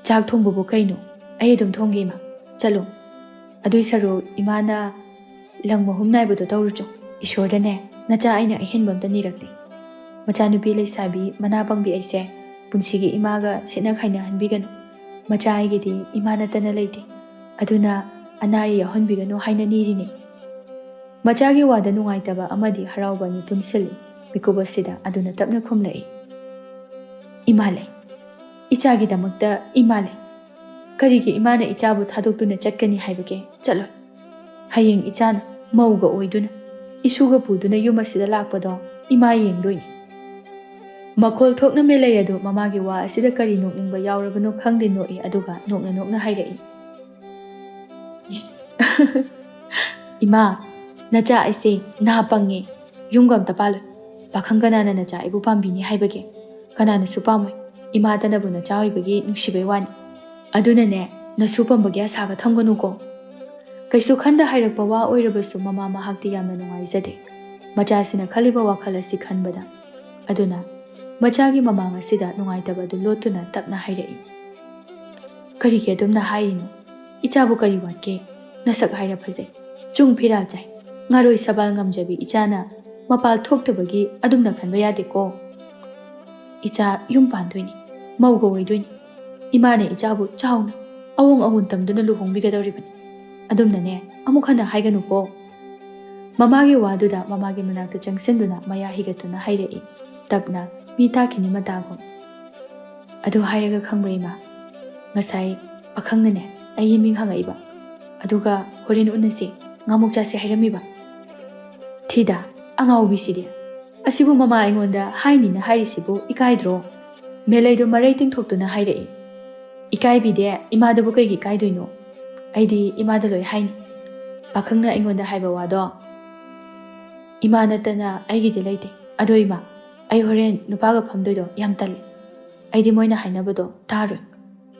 "ꯆꯥꯛ ꯊꯣꯡꯕꯕꯨ ꯀꯩꯅꯣ? ꯑꯩ ꯑꯗꯨꯝ ꯊꯣꯡꯒꯦ ꯏꯃꯥ꯫ ꯆꯠꯂꯣ꯫ ꯑꯗꯨꯏ ꯁꯔꯨꯛ ꯏꯃꯥꯅ ꯂꯪ ꯃꯍꯨꯝ ꯅꯥꯏꯕꯗꯣ ꯇꯧꯔꯨꯆꯣ꯫ ꯏꯁꯣꯔꯗꯅꯦ, ꯅꯆꯥ ꯑꯩꯅ ꯑꯍꯦꯟꯕ ꯑꯝꯇ ꯅꯤꯔꯛꯇꯦ꯫ ꯃꯆꯥꯅꯨꯄꯤ ꯂꯩꯁꯥꯕꯤ ꯃꯅꯥ ꯄꯪꯕꯤ ꯑꯩꯁꯦ ꯄꯨꯟꯁꯤꯒꯤ ꯏꯃꯥꯒ ꯁꯦꯠꯅ ꯈꯥꯏꯅꯍꯟꯕꯤꯒꯅꯨ꯫ ꯃꯆꯥ ꯑꯩꯒꯤꯗꯤ ꯏꯃꯥ ꯅꯠꯇꯅ ꯂꯩꯇꯦ꯫ ꯑꯗꯨꯅ ꯑꯅꯥ ꯑꯌꯦꯛ ꯌꯥꯎꯍꯟꯕꯤꯒꯅꯨ ꯍꯥꯏꯅ ꯅꯤꯔꯤꯅꯦ꯫" ꯃꯆꯥꯒꯤ ꯋꯥꯗ ꯅꯨꯡꯉꯥꯏꯇꯕ ꯑꯃꯗꯤ ꯍꯔꯥꯎꯕ ꯑꯅꯤ ꯄꯨꯟꯁꯤꯜꯂꯤ꯫ ꯃꯤꯀꯨꯞ ꯑꯁꯤꯗ ꯑꯗꯨꯅ ꯇꯞꯅ ꯈꯨꯝꯂꯛꯏ꯫ "ꯏꯃꯥ ꯂꯩ꯫ ꯏꯆꯥꯒꯤꯗꯃꯛꯇ ꯏꯃꯥ ꯂꯩ꯫ ꯀꯔꯤꯒꯤ ꯏꯃꯥꯅ ꯏꯆꯥꯕꯨ ꯊꯥꯗꯣꯛꯇꯨꯅ ꯆꯠꯀꯅꯤ ꯍꯥꯏꯕꯒꯦ? ꯆꯠꯂꯣꯏ꯫ ꯍꯌꯦꯡ ꯏꯆꯥꯅ ꯃꯧꯒ ꯑꯣꯏꯗꯨꯅ, ꯏꯁꯨꯒ ꯄꯨꯗꯨꯅ ꯌꯨꯝ ꯑꯁꯤꯗ ꯂꯥꯛꯄꯗꯣ ꯏꯃꯥ ꯌꯦꯡꯗꯣꯏꯅꯤ꯫" ꯃꯈꯣꯜ ꯊꯣꯛꯅ ꯃꯦꯂꯩ ꯑꯗꯨ ꯃꯃꯥꯒꯤ ꯋꯥ ꯑꯁꯤꯗ ꯀꯔꯤ ꯅꯣꯛꯅꯤꯡꯕ ꯌꯥꯎꯔꯕꯅꯣ ꯈꯪꯗꯦ ꯅꯣꯛꯏ, ꯑꯗꯨꯒ ꯅꯣꯛꯅ ꯅꯣꯛꯅ ꯍꯥꯏꯔꯛꯏ꯫ "ꯏꯃꯥ, ꯅꯆꯥ ꯑꯩꯁꯦ ꯅꯥ ꯄꯪꯉꯦ꯫ ꯌꯨꯝꯒ ꯑꯝꯇ ꯄꯥꯜꯂꯣꯏ꯫ ꯄꯥꯈꯪ ꯀꯅꯥꯅ ꯅꯆꯥ ꯑꯩꯕꯨ ꯄꯥꯝꯕꯤꯅꯤ ꯍꯥꯏꯕꯒꯦ? ꯀꯅꯥꯅꯁꯨ ꯄꯥꯝꯃꯣꯏ꯫ ꯏꯃꯥꯇꯅꯕꯨ ꯅꯆꯥ ꯑꯣꯏꯕꯒꯤ ꯅꯨꯡꯁꯤꯕꯩ ꯋꯥꯅꯤ꯫ ꯑꯗꯨꯅꯅꯦ, ꯅꯁꯨ ꯄꯝꯕꯒꯤ ꯑꯁꯥꯒ ꯊꯝꯒꯅꯨꯀꯣ꯫" ꯀꯩꯁꯨ ꯈꯟꯗ ꯍꯥꯏꯔꯛꯄ ꯋꯥ ꯑꯣꯏꯔꯕꯁꯨ ꯃꯃꯥ ꯃꯍꯥꯛꯇꯤ ꯌꯥꯝꯅ ꯅꯨꯡꯉꯥꯏꯖꯗꯦ꯫ ꯃꯆꯥꯁꯤꯅ ꯈꯜꯂꯤꯕ ꯋꯥꯈꯜ ꯑꯁꯤ ꯈꯟꯕꯗ꯫ ꯑꯗꯨꯅ ꯃꯆꯥꯒꯤ ꯃꯃꯥꯡ ꯑꯁꯤꯗ ꯅꯨꯡꯉꯥꯏꯇꯕ ꯑꯗꯨ ꯂꯣꯠꯇꯨꯅ ꯇꯞꯅ ꯍꯥꯏꯔꯛꯏ꯫ "ꯀꯔꯤꯒꯤ ꯑꯗꯨꯝꯅ ꯍꯥꯏꯔꯤꯅꯣ? ꯏꯆꯥꯕꯨ ꯀꯔꯤ ꯋꯥꯠꯀꯦ? ꯅꯁꯛ ꯍꯥꯏꯔ ꯐꯖꯩ, ꯆꯨꯡ ꯐꯤꯔꯥꯜ ꯆꯥꯏ, ꯉꯥꯔꯣꯏ ꯁꯕꯥꯜ ꯉꯝꯖꯕꯤ ꯏꯆꯥꯅ ꯃꯄꯥꯜ ꯊꯣꯛꯇꯕꯒꯤ ꯑꯗꯨꯝꯅ ꯈꯟꯕ ꯌꯥꯗꯦꯀꯣ꯫ ꯏꯆꯥ ꯌꯨꯝ ꯄꯥꯟꯗꯣꯏꯅꯤ, ꯃꯧꯒ ꯑꯣꯏꯗꯣꯏꯅꯤ꯫ ꯏꯃꯥꯅ ꯏꯆꯥꯕꯨ ꯆꯥꯎꯅ ꯑꯋꯣꯡ ꯑꯋꯨꯟ ꯇꯝꯗꯨꯅ ꯂꯨꯍꯣꯡꯕꯤꯒꯗꯧꯔꯤꯕꯅꯤ꯫ ꯑꯗꯨꯝꯅꯅꯦ ꯑꯃꯨꯛ ꯍꯟꯅ ꯍꯥꯏꯒꯅꯨꯀꯣ꯫" ꯃꯃꯥꯒꯤ ꯋꯥꯗꯨꯗ ꯃꯃꯥꯒꯤ ꯃꯅꯥꯛꯇ ꯆꯪꯁꯤꯟꯗꯨꯅ ꯃꯌꯥ ꯍꯤꯒꯠꯇꯨꯅ ꯍꯥꯏꯔꯛꯏ, ꯇꯞꯅ, ꯃꯤ ꯇꯥꯈꯤꯅꯤ ꯃꯇꯥꯒꯨꯝ꯫ "ꯑꯗꯨ ꯍꯥꯏꯔꯒ ꯈꯪꯕ꯭ꯔꯥ ꯏꯃꯥ, ꯉꯁꯥꯏ ꯄꯥꯈꯪꯅꯅꯦ ꯑꯩꯒꯤ ꯃꯤꯡ ꯍꯪꯉꯛꯏꯕ, ꯑꯗꯨꯒ ꯍꯣꯔꯦꯟ ꯎꯅꯁꯤ, ꯉꯥꯃꯣꯛ ꯆꯥꯁꯤ ꯍꯥꯏꯔꯝꯃꯤꯕ"꯫ "ꯊꯤꯗ, ꯑꯉꯥꯎꯕꯤꯁꯤꯗꯤ! ꯑꯁꯤꯕꯨ ꯃꯃꯥ ꯑꯩꯉꯣꯟꯗ ꯍꯥꯏꯅꯤꯅ ꯍꯥꯏꯔꯤꯁꯤꯕꯨ ꯏꯀꯥꯏꯗ꯭ꯔꯣ?" ꯃꯦꯂꯩꯗꯣ ꯃꯔꯩ ꯇꯤꯡꯊꯣꯛꯇꯨꯅ ꯍꯥꯏꯔꯛꯏ꯫ "ꯏꯀꯥꯏꯕꯤꯗꯦ, ꯏꯃꯥꯗꯕꯨ ꯀꯩꯒꯤ ꯏꯀꯥꯏꯗꯣꯏꯅꯣ? ꯑꯩꯗꯤ ꯏꯃꯥꯗ ꯂꯣꯏ ꯍꯥꯏꯅꯤ꯫ ꯄꯥꯈꯪꯅ ꯑꯩꯉꯣꯟꯗ ꯍꯥꯏꯕ ꯋꯥꯗꯣ ꯏꯃꯥ ꯅꯠꯇꯅ ꯑꯩꯒꯤꯗꯤ ꯂꯩꯇꯦ꯫ ꯑꯗꯣ ꯏꯃꯥ, ꯑꯩ ꯍꯣꯔꯦꯟ ꯅꯨꯄꯥꯒ ꯐꯝꯗꯣꯏꯗꯣ ꯌꯥꯝ ꯇꯜꯂꯦ꯫ ꯑꯩꯗꯤ ꯃꯣꯏꯅ ꯍꯥꯏꯅꯕꯗꯣ ꯇꯥꯔꯣꯏ꯫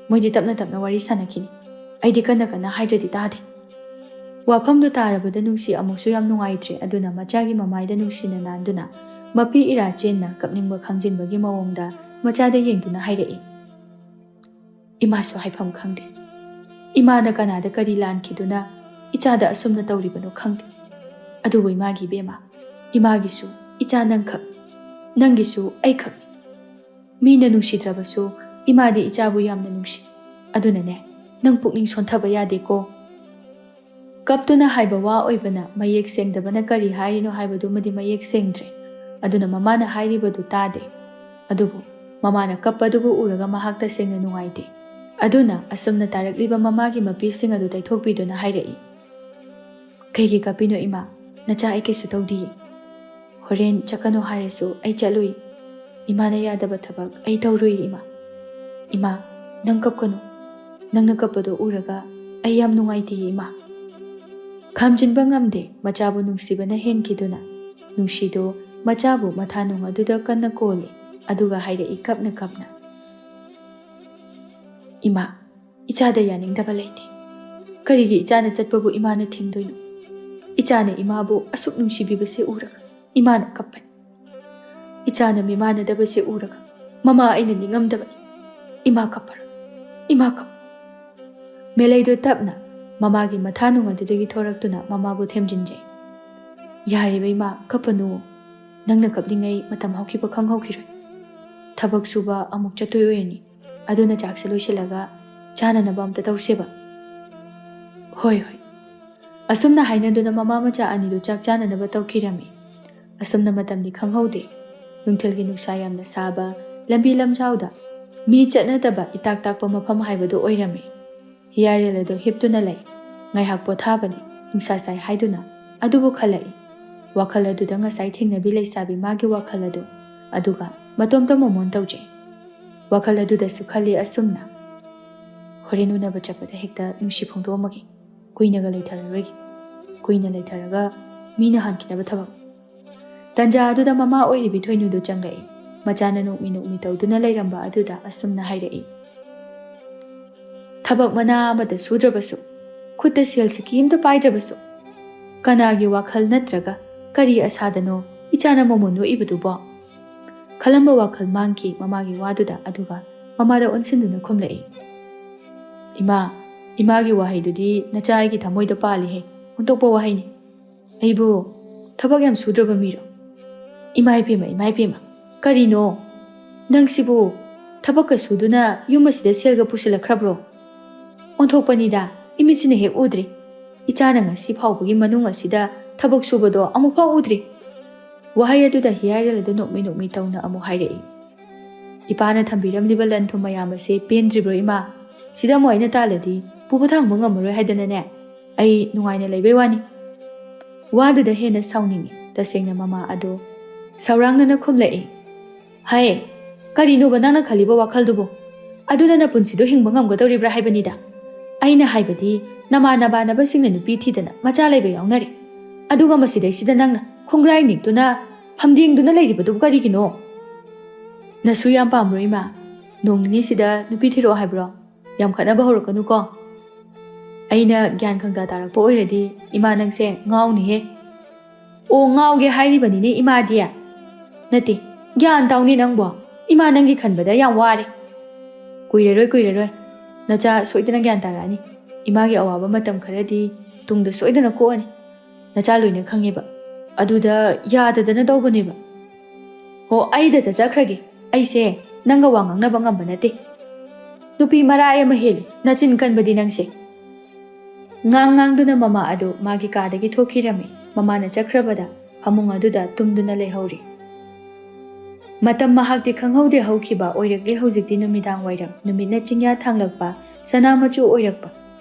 ꯃꯣꯏꯗꯤ ꯇꯞꯅ ꯇꯞꯅ ꯋꯥꯔꯤ ꯁꯥꯟꯅꯈꯤꯅꯤ꯫ ꯑꯩꯗꯤ ꯀꯟꯅ ꯀꯟꯅ ꯍꯥꯏꯗ꯭ꯔꯗꯤ ꯇꯥꯗꯦ"꯫ ꯋꯥꯐꯝꯗꯨ ꯇꯥꯔꯕꯗ ꯅꯨꯡꯁꯤ ꯑꯃꯨꯛꯁꯨ ꯌꯥꯝ ꯅꯨꯡꯉꯥꯏꯇ꯭ꯔꯦ꯫ ꯑꯗꯨꯅ ꯃꯆꯥꯒꯤ ꯃꯃꯥꯏꯗ ꯅꯨꯡꯁꯤꯅ ꯅꯥꯟꯗꯨꯅ ꯃꯄꯤ ꯏꯔꯥ ꯆꯦꯟꯅ ꯀꯞꯅꯤꯡꯕ ꯈꯥꯡꯖꯤꯟꯕꯒꯤ ꯃꯑꯣꯡꯗ ꯃꯆꯥꯗ ꯌꯦꯡꯗꯨꯅ ꯍꯥꯏꯔꯛꯏ, "ꯏꯃꯥꯁꯨ ꯍꯥꯏꯐꯝ ꯈꯪꯗꯦ꯫ ꯏꯃꯥꯅ ꯀꯅꯥꯗ ꯀꯔꯤ ꯂꯥꯟꯈꯤꯗꯨꯅ ꯏꯆꯥꯗ ꯑꯁꯨꯝꯅ ꯇꯧꯔꯤꯕꯅꯣ ꯈꯪꯗꯦ꯫ ꯑꯗꯨꯕꯨ ꯏꯃꯥꯒꯤ ꯏꯕꯦꯝꯃ, ꯏꯃꯥꯒꯤꯁꯨ ꯏꯆꯥ ꯅꯪꯈꯛ, ꯅꯪꯒꯤꯁꯨ ꯑꯩꯈꯛ꯫ ꯃꯤꯅ ꯅꯨꯡꯁꯤꯗ꯭ꯔꯕꯁꯨ ꯏꯃꯥꯗꯤ ꯏꯆꯥꯕꯨ ꯌꯥꯝꯅ ꯅꯨꯡꯁꯤ꯫ ꯑꯗꯨꯅꯅꯦ, ꯅꯪ ꯄꯨꯛꯅꯤꯡ ꯁꯣꯟꯊꯕ ꯌꯥꯗꯦꯀꯣ"꯫ ꯀꯞꯇꯨꯅ ꯍꯥꯏꯕ ꯋꯥ ꯑꯣꯏꯕꯅ ꯃꯌꯦꯛ ꯁꯦꯡꯗꯕꯅ ꯀꯔꯤ ꯍꯥꯏꯔꯤꯅꯣ ꯍꯥꯏꯕꯗꯨꯃꯗꯤ ꯃꯌꯦꯛ ꯁꯦꯡꯗ꯭ꯔꯦ꯫ ꯑꯗꯨꯅ ꯃꯃꯥꯅ ꯍꯥꯏꯔꯤꯕꯗꯨ ꯇꯥꯗꯦ꯫ ꯑꯗꯨꯕꯨ ꯃꯃꯥꯅ ꯀꯞꯄꯗꯨꯕꯨ ꯎꯔꯒ ꯃꯍꯥꯛ ꯇꯁꯦꯡꯅ ꯅꯨꯡꯉꯥꯏꯇꯦ꯫ ꯑꯗꯨꯅ ꯑꯁꯨꯝꯅ ꯇꯥꯔꯛꯂꯤꯕ ꯃꯃꯥꯒꯤ ꯃꯄꯤꯁꯤꯡ ꯑꯗꯨ ꯇꯩꯊꯣꯛꯄꯤꯗꯨꯅ ꯍꯥꯏꯔꯛꯏ, "ꯀꯩꯒꯤ ꯀꯞꯄꯤꯅꯣ ꯏꯃꯥ? ꯅꯆꯥ ꯑꯩ ꯀꯩꯁꯨ ꯇꯧꯗꯤꯌꯦ꯫ ꯍꯣꯔꯦꯟ ꯆꯠꯀꯅꯨ ꯍꯥꯏꯔꯁꯨ ꯑꯩ ꯆꯠꯂꯨꯏ꯫ ꯏꯃꯥꯅ ꯌꯥꯗꯕ ꯊꯕꯛ ꯑꯩ ꯇꯧꯔꯨꯏ ꯏꯃꯥ꯫ ꯏꯃꯥ, ꯅꯪ ꯀꯞꯀꯅꯨ꯫ ꯅꯪꯅ ꯀꯞꯄꯗꯣ ꯎꯔꯒ ꯑꯩ ꯌꯥꯝ ꯅꯨꯡꯉꯥꯏꯇꯦ ꯏꯃꯥ"꯫ ꯈꯥꯝꯖꯤꯟꯕ ꯉꯝꯗꯦ ꯃꯆꯥꯕꯨ ꯅꯨꯡꯁꯤꯕꯅ ꯍꯦꯟꯈꯤꯗꯨꯅ꯫ ꯅꯨꯡꯁꯤꯗꯣ ꯃꯆꯥꯕꯨ ꯃꯊꯥꯅꯨꯡ ꯑꯗꯨꯗ ꯀꯟꯅ ꯀꯣꯜꯂꯤ꯫ ꯑꯗꯨꯒ ꯍꯥꯏꯔꯛꯏ ꯀꯞꯅ ꯀꯞꯅ, "ꯏꯃꯥ, ꯏꯆꯥꯗ ꯌꯥꯅꯤꯡꯗꯕ ꯂꯩꯇꯦ꯫ ꯀꯔꯤꯒꯤ ꯏꯆꯥꯅ ꯆꯠꯄꯕꯨ ꯏꯃꯥꯅ ꯊꯤꯡꯗꯣꯏꯅꯣ? ꯏꯆꯥꯅ ꯏꯃꯥꯕꯨ ꯑꯁꯨꯛ ꯅꯨꯡꯁꯤꯕꯤꯕꯁꯦ ꯎꯔꯒ ꯏꯃꯥꯅ ꯀꯞꯄꯅꯤ꯫ ꯏꯆꯥꯅ ꯃꯤꯃꯥꯟꯅꯗꯕꯁꯦ ꯎꯔꯒ ꯃꯃꯥ ꯑꯩꯅ ꯅꯤꯡꯉꯝꯗꯕꯅꯤ꯫ ꯏꯃꯥ ꯀꯞꯄꯔꯣꯏ, ꯏꯃꯥ ꯀꯞ"꯫ ꯃꯦꯂꯩꯗꯣ ꯇꯞꯅ ꯃꯃꯥꯒꯤ ꯃꯊꯥꯅꯨꯡ ꯑꯗꯨꯗꯒꯤ ꯊꯣꯔꯛꯇꯨꯅ ꯃꯃꯥꯕꯨ ꯊꯦꯝꯖꯤꯟꯖꯩ꯫ "ꯌꯥꯔꯦꯕ ꯏꯃꯥ, ꯀꯞꯄꯅꯨ꯫ ꯅꯪꯅ ꯀꯞꯂꯤꯉꯩ ꯃꯇꯝ ꯍꯧꯈꯤꯕ ꯈꯪꯍꯧꯈꯤꯔꯣꯏ꯫ ꯊꯕꯛ ꯁꯨꯕ ꯑꯃꯨꯛ ꯆꯠꯇꯣꯏ ꯑꯣꯏꯔꯅꯤ꯫ ꯑꯗꯨꯅ ꯆꯥꯛꯁꯦ ꯂꯣꯏꯁꯤꯜꯂꯒ ꯆꯥꯅꯅꯕ ꯑꯝꯇ ꯇꯧꯁꯦꯕ"꯫ "ꯍꯣꯏ, ꯍꯣꯏ"꯫ ꯑꯁꯨꯝꯅ ꯍꯥꯏꯅꯗꯨꯅ ꯃꯃꯥ ꯃꯆꯥ ꯑꯅꯤꯗꯨ ꯆꯥꯛ ꯆꯥꯅꯅꯕ ꯇꯧꯈꯤꯔꯝꯃꯤ꯫ ꯑꯁꯨꯝꯅ ꯃꯇꯝꯗꯤ ꯈꯪꯍꯧꯗꯦ꯫ ꯅꯨꯡꯊꯤꯜꯒꯤ ꯅꯨꯡꯁꯥ ꯌꯥꯝꯅ ꯁꯥꯕ ꯂꯝꯕꯤ ꯂꯝꯖꯥꯎꯗ ꯃꯤ ꯆꯠꯅꯗꯕ ꯏꯇꯥꯛ ꯇꯥꯛꯄ ꯃꯐꯝ ꯍꯥꯏꯕꯗꯨ ꯑꯣꯏꯔꯝꯃꯤ꯫ ꯍꯤꯌꯥꯔꯦꯜ ꯑꯗꯨ ꯍꯤꯞꯇꯨꯅ ꯂꯩ꯫ ꯉꯥꯏꯍꯥꯛ ꯄꯣꯊꯥꯕꯅꯤ, ꯅꯨꯡꯁꯥ ꯁꯥꯏ ꯍꯥꯏꯗꯨꯅ꯫ ꯑꯗꯨꯕꯨ ꯈꯜꯂꯛꯏ꯫ ꯋꯥꯈꯜ ꯑꯗꯨꯗ ꯉꯁꯥꯏ ꯊꯦꯡꯅꯕꯤ ꯂꯩꯁꯥꯕꯤ ꯃꯥꯒꯤ ꯋꯥꯈꯜ ꯑꯗꯨ, ꯑꯗꯨꯒ ꯃꯇꯣꯝꯇ ꯃꯣꯃꯣꯟ ꯇꯧꯖꯩ꯫ ꯋꯥꯈꯜ ꯑꯗꯨꯗꯁꯨ ꯈꯜꯂꯤ ꯑꯁꯨꯝꯅ, "ꯍꯣꯔꯦꯟ ꯎꯅꯕ ꯆꯠꯄꯗ ꯍꯦꯛꯇ ꯅꯨꯡꯁꯤ ꯐꯣꯡꯗꯣꯛꯑꯝꯃꯒꯦ꯫ ꯀꯨꯏꯅꯒ ꯂꯩꯊꯔꯔꯣꯏꯒꯦ꯫ ꯀꯨꯏꯅ ꯂꯩꯊꯔꯒ ꯃꯤꯅ ꯍꯥꯟꯈꯤꯅꯕ ꯊꯕꯛ"꯫ ꯇꯟꯖꯥ ꯑꯗꯨꯗ ꯃꯃꯥ ꯑꯣꯏꯔꯤꯕꯤ ꯊꯣꯏꯅꯨꯗꯨ ꯆꯪꯂꯛꯏ꯫ ꯃꯆꯥꯅ ꯅꯣꯛꯃꯤ ꯅꯣꯛꯃꯤ ꯇꯧꯗꯨꯅ ꯂꯩꯔꯝꯕ ꯑꯗꯨꯗ ꯑꯁꯨꯝꯅ ꯍꯥꯏꯔꯛꯏ, "ꯊꯕꯛ ꯃꯅꯥ ꯑꯃꯗ ꯁꯨꯗ꯭ꯔꯕꯁꯨ, ꯈꯨꯠꯇ ꯁꯦꯜ ꯁꯤꯀꯤ ꯑꯃꯇ ꯄꯥꯏꯗ꯭ꯔꯕꯁꯨ, ꯀꯅꯥꯒꯤ ꯋꯥꯈꯜ ꯅꯠꯇ꯭ꯔꯒ ꯀꯔꯤ ꯑꯁꯥꯗꯅꯣ ꯏꯆꯥꯅ ꯃꯣꯃꯣꯟ ꯅꯣꯛꯏꯕꯗꯨꯕꯣ?" ꯈꯜꯂꯝꯕ ꯋꯥꯈꯜ ꯃꯥꯡꯈꯤ ꯃꯃꯥꯒꯤ ꯋꯥꯗꯨꯗ, ꯑꯗꯨꯒ ꯃꯃꯥꯗ ꯑꯣꯟꯁꯤꯟꯗꯨꯅ ꯈꯨꯝꯂꯛꯏ, "ꯏꯃꯥ, ꯏꯃꯥꯒꯤ ꯋꯥꯍꯩꯗꯨꯗꯤ ꯅꯆꯥ ꯑꯩꯒꯤ ꯊꯃꯣꯏꯗ ꯄꯥꯜꯂꯤꯍꯦ꯫ ꯑꯣꯟꯊꯣꯛꯄ ꯋꯥꯍꯩꯅꯤ꯫ ꯑꯩꯕꯨ ꯊꯕꯛ ꯌꯥꯝ ꯁꯨꯗ꯭ꯔꯕ ꯃꯤꯔꯣ? ꯏꯃꯥ ꯏꯄꯦꯝꯃ, ꯏꯃꯥ ꯏꯄꯦꯝꯃ, ꯀꯔꯤꯅꯣ? ꯅꯪꯁꯤꯕꯨ ꯊꯕꯛꯀ ꯁꯨꯗꯨꯅ ꯌꯨꯝ ꯑꯁꯤꯗ ꯁꯦꯜꯒ ꯄꯨꯁꯤꯜꯂꯛꯈ꯭ꯔꯕ꯭ꯔꯣ? ꯑꯣꯟꯊꯣꯛꯄꯅꯤꯗ, ꯏꯃꯤꯠꯁꯤꯅ ꯍꯦꯛ ꯎꯗ꯭ꯔꯤ꯫ ꯏꯆꯥꯅ ꯉꯁꯤ ꯐꯥꯎꯕꯒꯤ ꯃꯅꯨꯡ ꯑꯁꯤꯗ ꯊꯕꯛ ꯁꯨꯕꯗꯣ ꯑꯃꯨꯛꯐꯥꯎ ꯎꯗ꯭ꯔꯤ"꯫ ꯋꯥꯍꯩ ꯑꯗꯨꯗ ꯍꯤꯌꯥꯏꯔꯦꯜ ꯑꯗꯨ ꯅꯣꯛꯃꯤ ꯅꯣꯛꯃꯤ ꯇꯧꯅ ꯑꯃꯨꯛ ꯍꯥꯏꯔꯛꯏ, "ꯏꯄꯥꯅ ꯊꯝꯕꯤꯔꯝꯂꯤꯕ ꯂꯟ ꯊꯨꯝ ꯃꯌꯥꯝ ꯑꯁꯦ ꯄꯦꯟꯗ꯭ꯔꯤꯕ꯭ꯔꯣ ꯏꯃꯥ? ꯁꯤꯗ ꯑꯃꯨꯛ ꯑꯩꯅ ꯇꯥꯜꯂꯗꯤ ꯄꯨꯕ ꯊꯥꯡꯕ ꯉꯝꯃꯔꯣꯏ ꯍꯥꯏꯗꯅꯅꯦ꯫ ꯑꯩ ꯅꯨꯡꯉꯥꯏꯅ ꯂꯩꯕꯩ ꯋꯥꯅꯤ"꯫ ꯋꯥꯗꯨꯗ ꯍꯦꯟꯅ ꯁꯥꯎꯅꯤꯡꯉꯤ ꯇꯁꯦꯡꯅ ꯃꯃꯥ ꯑꯗꯣ꯫ ꯁꯧꯔꯥꯡꯅꯅ ꯈꯨꯝꯂꯛꯏ, "ꯍꯩ, ꯀꯔꯤꯅꯣꯕ ꯅꯪꯅ ꯈꯜꯂꯤꯕ ꯋꯥꯈꯜꯗꯨꯕꯨ? ꯑꯗꯨꯅ ꯅꯄꯨꯟꯁꯤꯗꯣ ꯍꯤꯡꯕ ꯉꯝꯒꯗꯧꯔꯤꯕ꯭ꯔꯥ ꯍꯥꯏꯕꯅꯤꯗ꯫ ꯑꯩꯅ ꯍꯥꯏꯕꯗꯤ ꯅꯃꯥꯟ ꯅꯃꯥꯟꯅꯕꯁꯤꯡꯅ ꯅꯨꯄꯤ ꯊꯤꯗꯅ ꯃꯆꯥ ꯂꯩꯕ ꯌꯥꯎꯅꯔꯦ꯫ ꯑꯗꯨꯒ ꯃꯁꯤꯗꯩꯁꯤꯗ ꯅꯪꯅ ꯈꯣꯡꯒ꯭ꯔꯥꯏ ꯅꯤꯛꯇꯨꯅ ꯐꯝꯗꯦꯡꯗꯨꯅ ꯂꯩꯔꯤꯕꯗꯨꯕꯨ ꯀꯔꯤꯒꯤꯅꯣ?" "ꯅꯁꯨ ꯌꯥꯝ ꯄꯥꯝꯕ꯭ꯔꯣ ꯏꯃꯥ? ꯅꯣꯡ ꯅꯤꯅꯤꯁꯤꯗ ꯅꯨꯄꯤ ꯊꯤꯔꯛꯑꯣ ꯍꯥꯏꯕ꯭ꯔꯣ? ꯌꯥꯝ ꯈꯠꯅꯕ ꯍꯧꯔꯛꯀꯅꯨꯀꯣ꯫ ꯑꯩꯅ ꯒ꯭ꯌꯥꯟ ꯈꯪꯇꯥ ꯇꯥꯔꯛꯄ ꯑꯣꯏꯔꯗꯤ ꯏꯃꯥ ꯅꯪꯁꯦ ꯉꯥꯎꯅꯤꯍꯦ"꯫ "ꯑꯣ, ꯉꯥꯎꯒꯦ ꯍꯥꯏꯔꯤꯕꯅꯤꯅꯦ ꯏꯃꯥꯗꯤ"? "ꯅꯠꯇꯦ, ꯒ꯭ꯌꯥꯟ ꯇꯥꯎꯅꯦ ꯅꯪꯕꯣ꯫ ꯏꯃꯥ ꯅꯪꯒꯤ ꯈꯟꯕꯗ ꯌꯥꯝ ꯋꯥꯔꯦ"꯫ "ꯀꯨꯏꯔꯔꯣꯏ, ꯀꯨꯏꯔꯔꯣꯏ꯫ ꯅꯆꯥ ꯁꯣꯏꯗꯅ ꯒ꯭ꯌꯥꯟ ꯇꯥꯔꯛꯑꯅꯤ꯫ ꯏꯃꯥꯒꯤ ꯑꯋꯥꯕ ꯃꯇꯝ ꯈꯔꯗꯤ ꯇꯨꯡꯗ ꯁꯣꯏꯗꯅ ꯀꯣꯛꯑꯅꯤ꯫ ꯅꯆꯥ ꯂꯣꯏꯅ ꯈꯪꯉꯦꯕ꯫ ꯑꯗꯨꯗ ꯌꯥꯗꯗꯅ ꯇꯧꯕꯅꯦꯕ"꯫ "ꯍꯣ, ꯑꯩꯗ ꯆꯠꯆꯈ꯭ꯔꯒꯦ꯫ ꯑꯩꯁꯦ ꯅꯪꯒ ꯋꯥ ꯉꯥꯡꯅꯕ ꯉꯝꯕ ꯅꯠꯇꯦ꯫ ꯅꯨꯄꯤ ꯃꯔꯥꯏ ꯑꯃ ꯍꯦꯜꯂꯤ, ꯅꯆꯤꯟ ꯀꯟꯕꯗꯤ ꯅꯪꯁꯦ"꯫ ꯉꯥꯡ ꯉꯥꯡꯗꯨꯅ ꯃꯃꯥ ꯑꯗꯨ ꯃꯥꯒꯤ ꯀꯥꯗꯒꯤ ꯊꯣꯛꯈꯤꯔꯝꯃꯤ꯫ ꯃꯃꯥꯅ ꯆꯠꯈ꯭ꯔꯕꯗ ꯐꯃꯨꯡ ꯑꯗꯨꯗ ꯇꯨꯝꯗꯨꯅ ꯂꯩꯍꯧꯔꯤ꯫ ꯃꯇꯝ ꯃꯍꯥꯛꯇꯤ ꯈꯪꯍꯧꯗꯦ ꯍꯧꯈꯤꯕ ꯑꯣꯏꯔꯛꯂꯤ꯫ ꯍꯧꯖꯤꯛꯇꯤ ꯅꯨꯃꯤꯗꯥꯡ ꯋꯥꯏꯔꯝ, ꯅꯨꯃꯤꯠꯅ ꯆꯤꯡꯌꯥ ꯊꯥꯡꯂꯛꯄ, ꯁꯅꯥ ꯃꯆꯨ ꯑꯣꯏꯔꯛꯄ꯫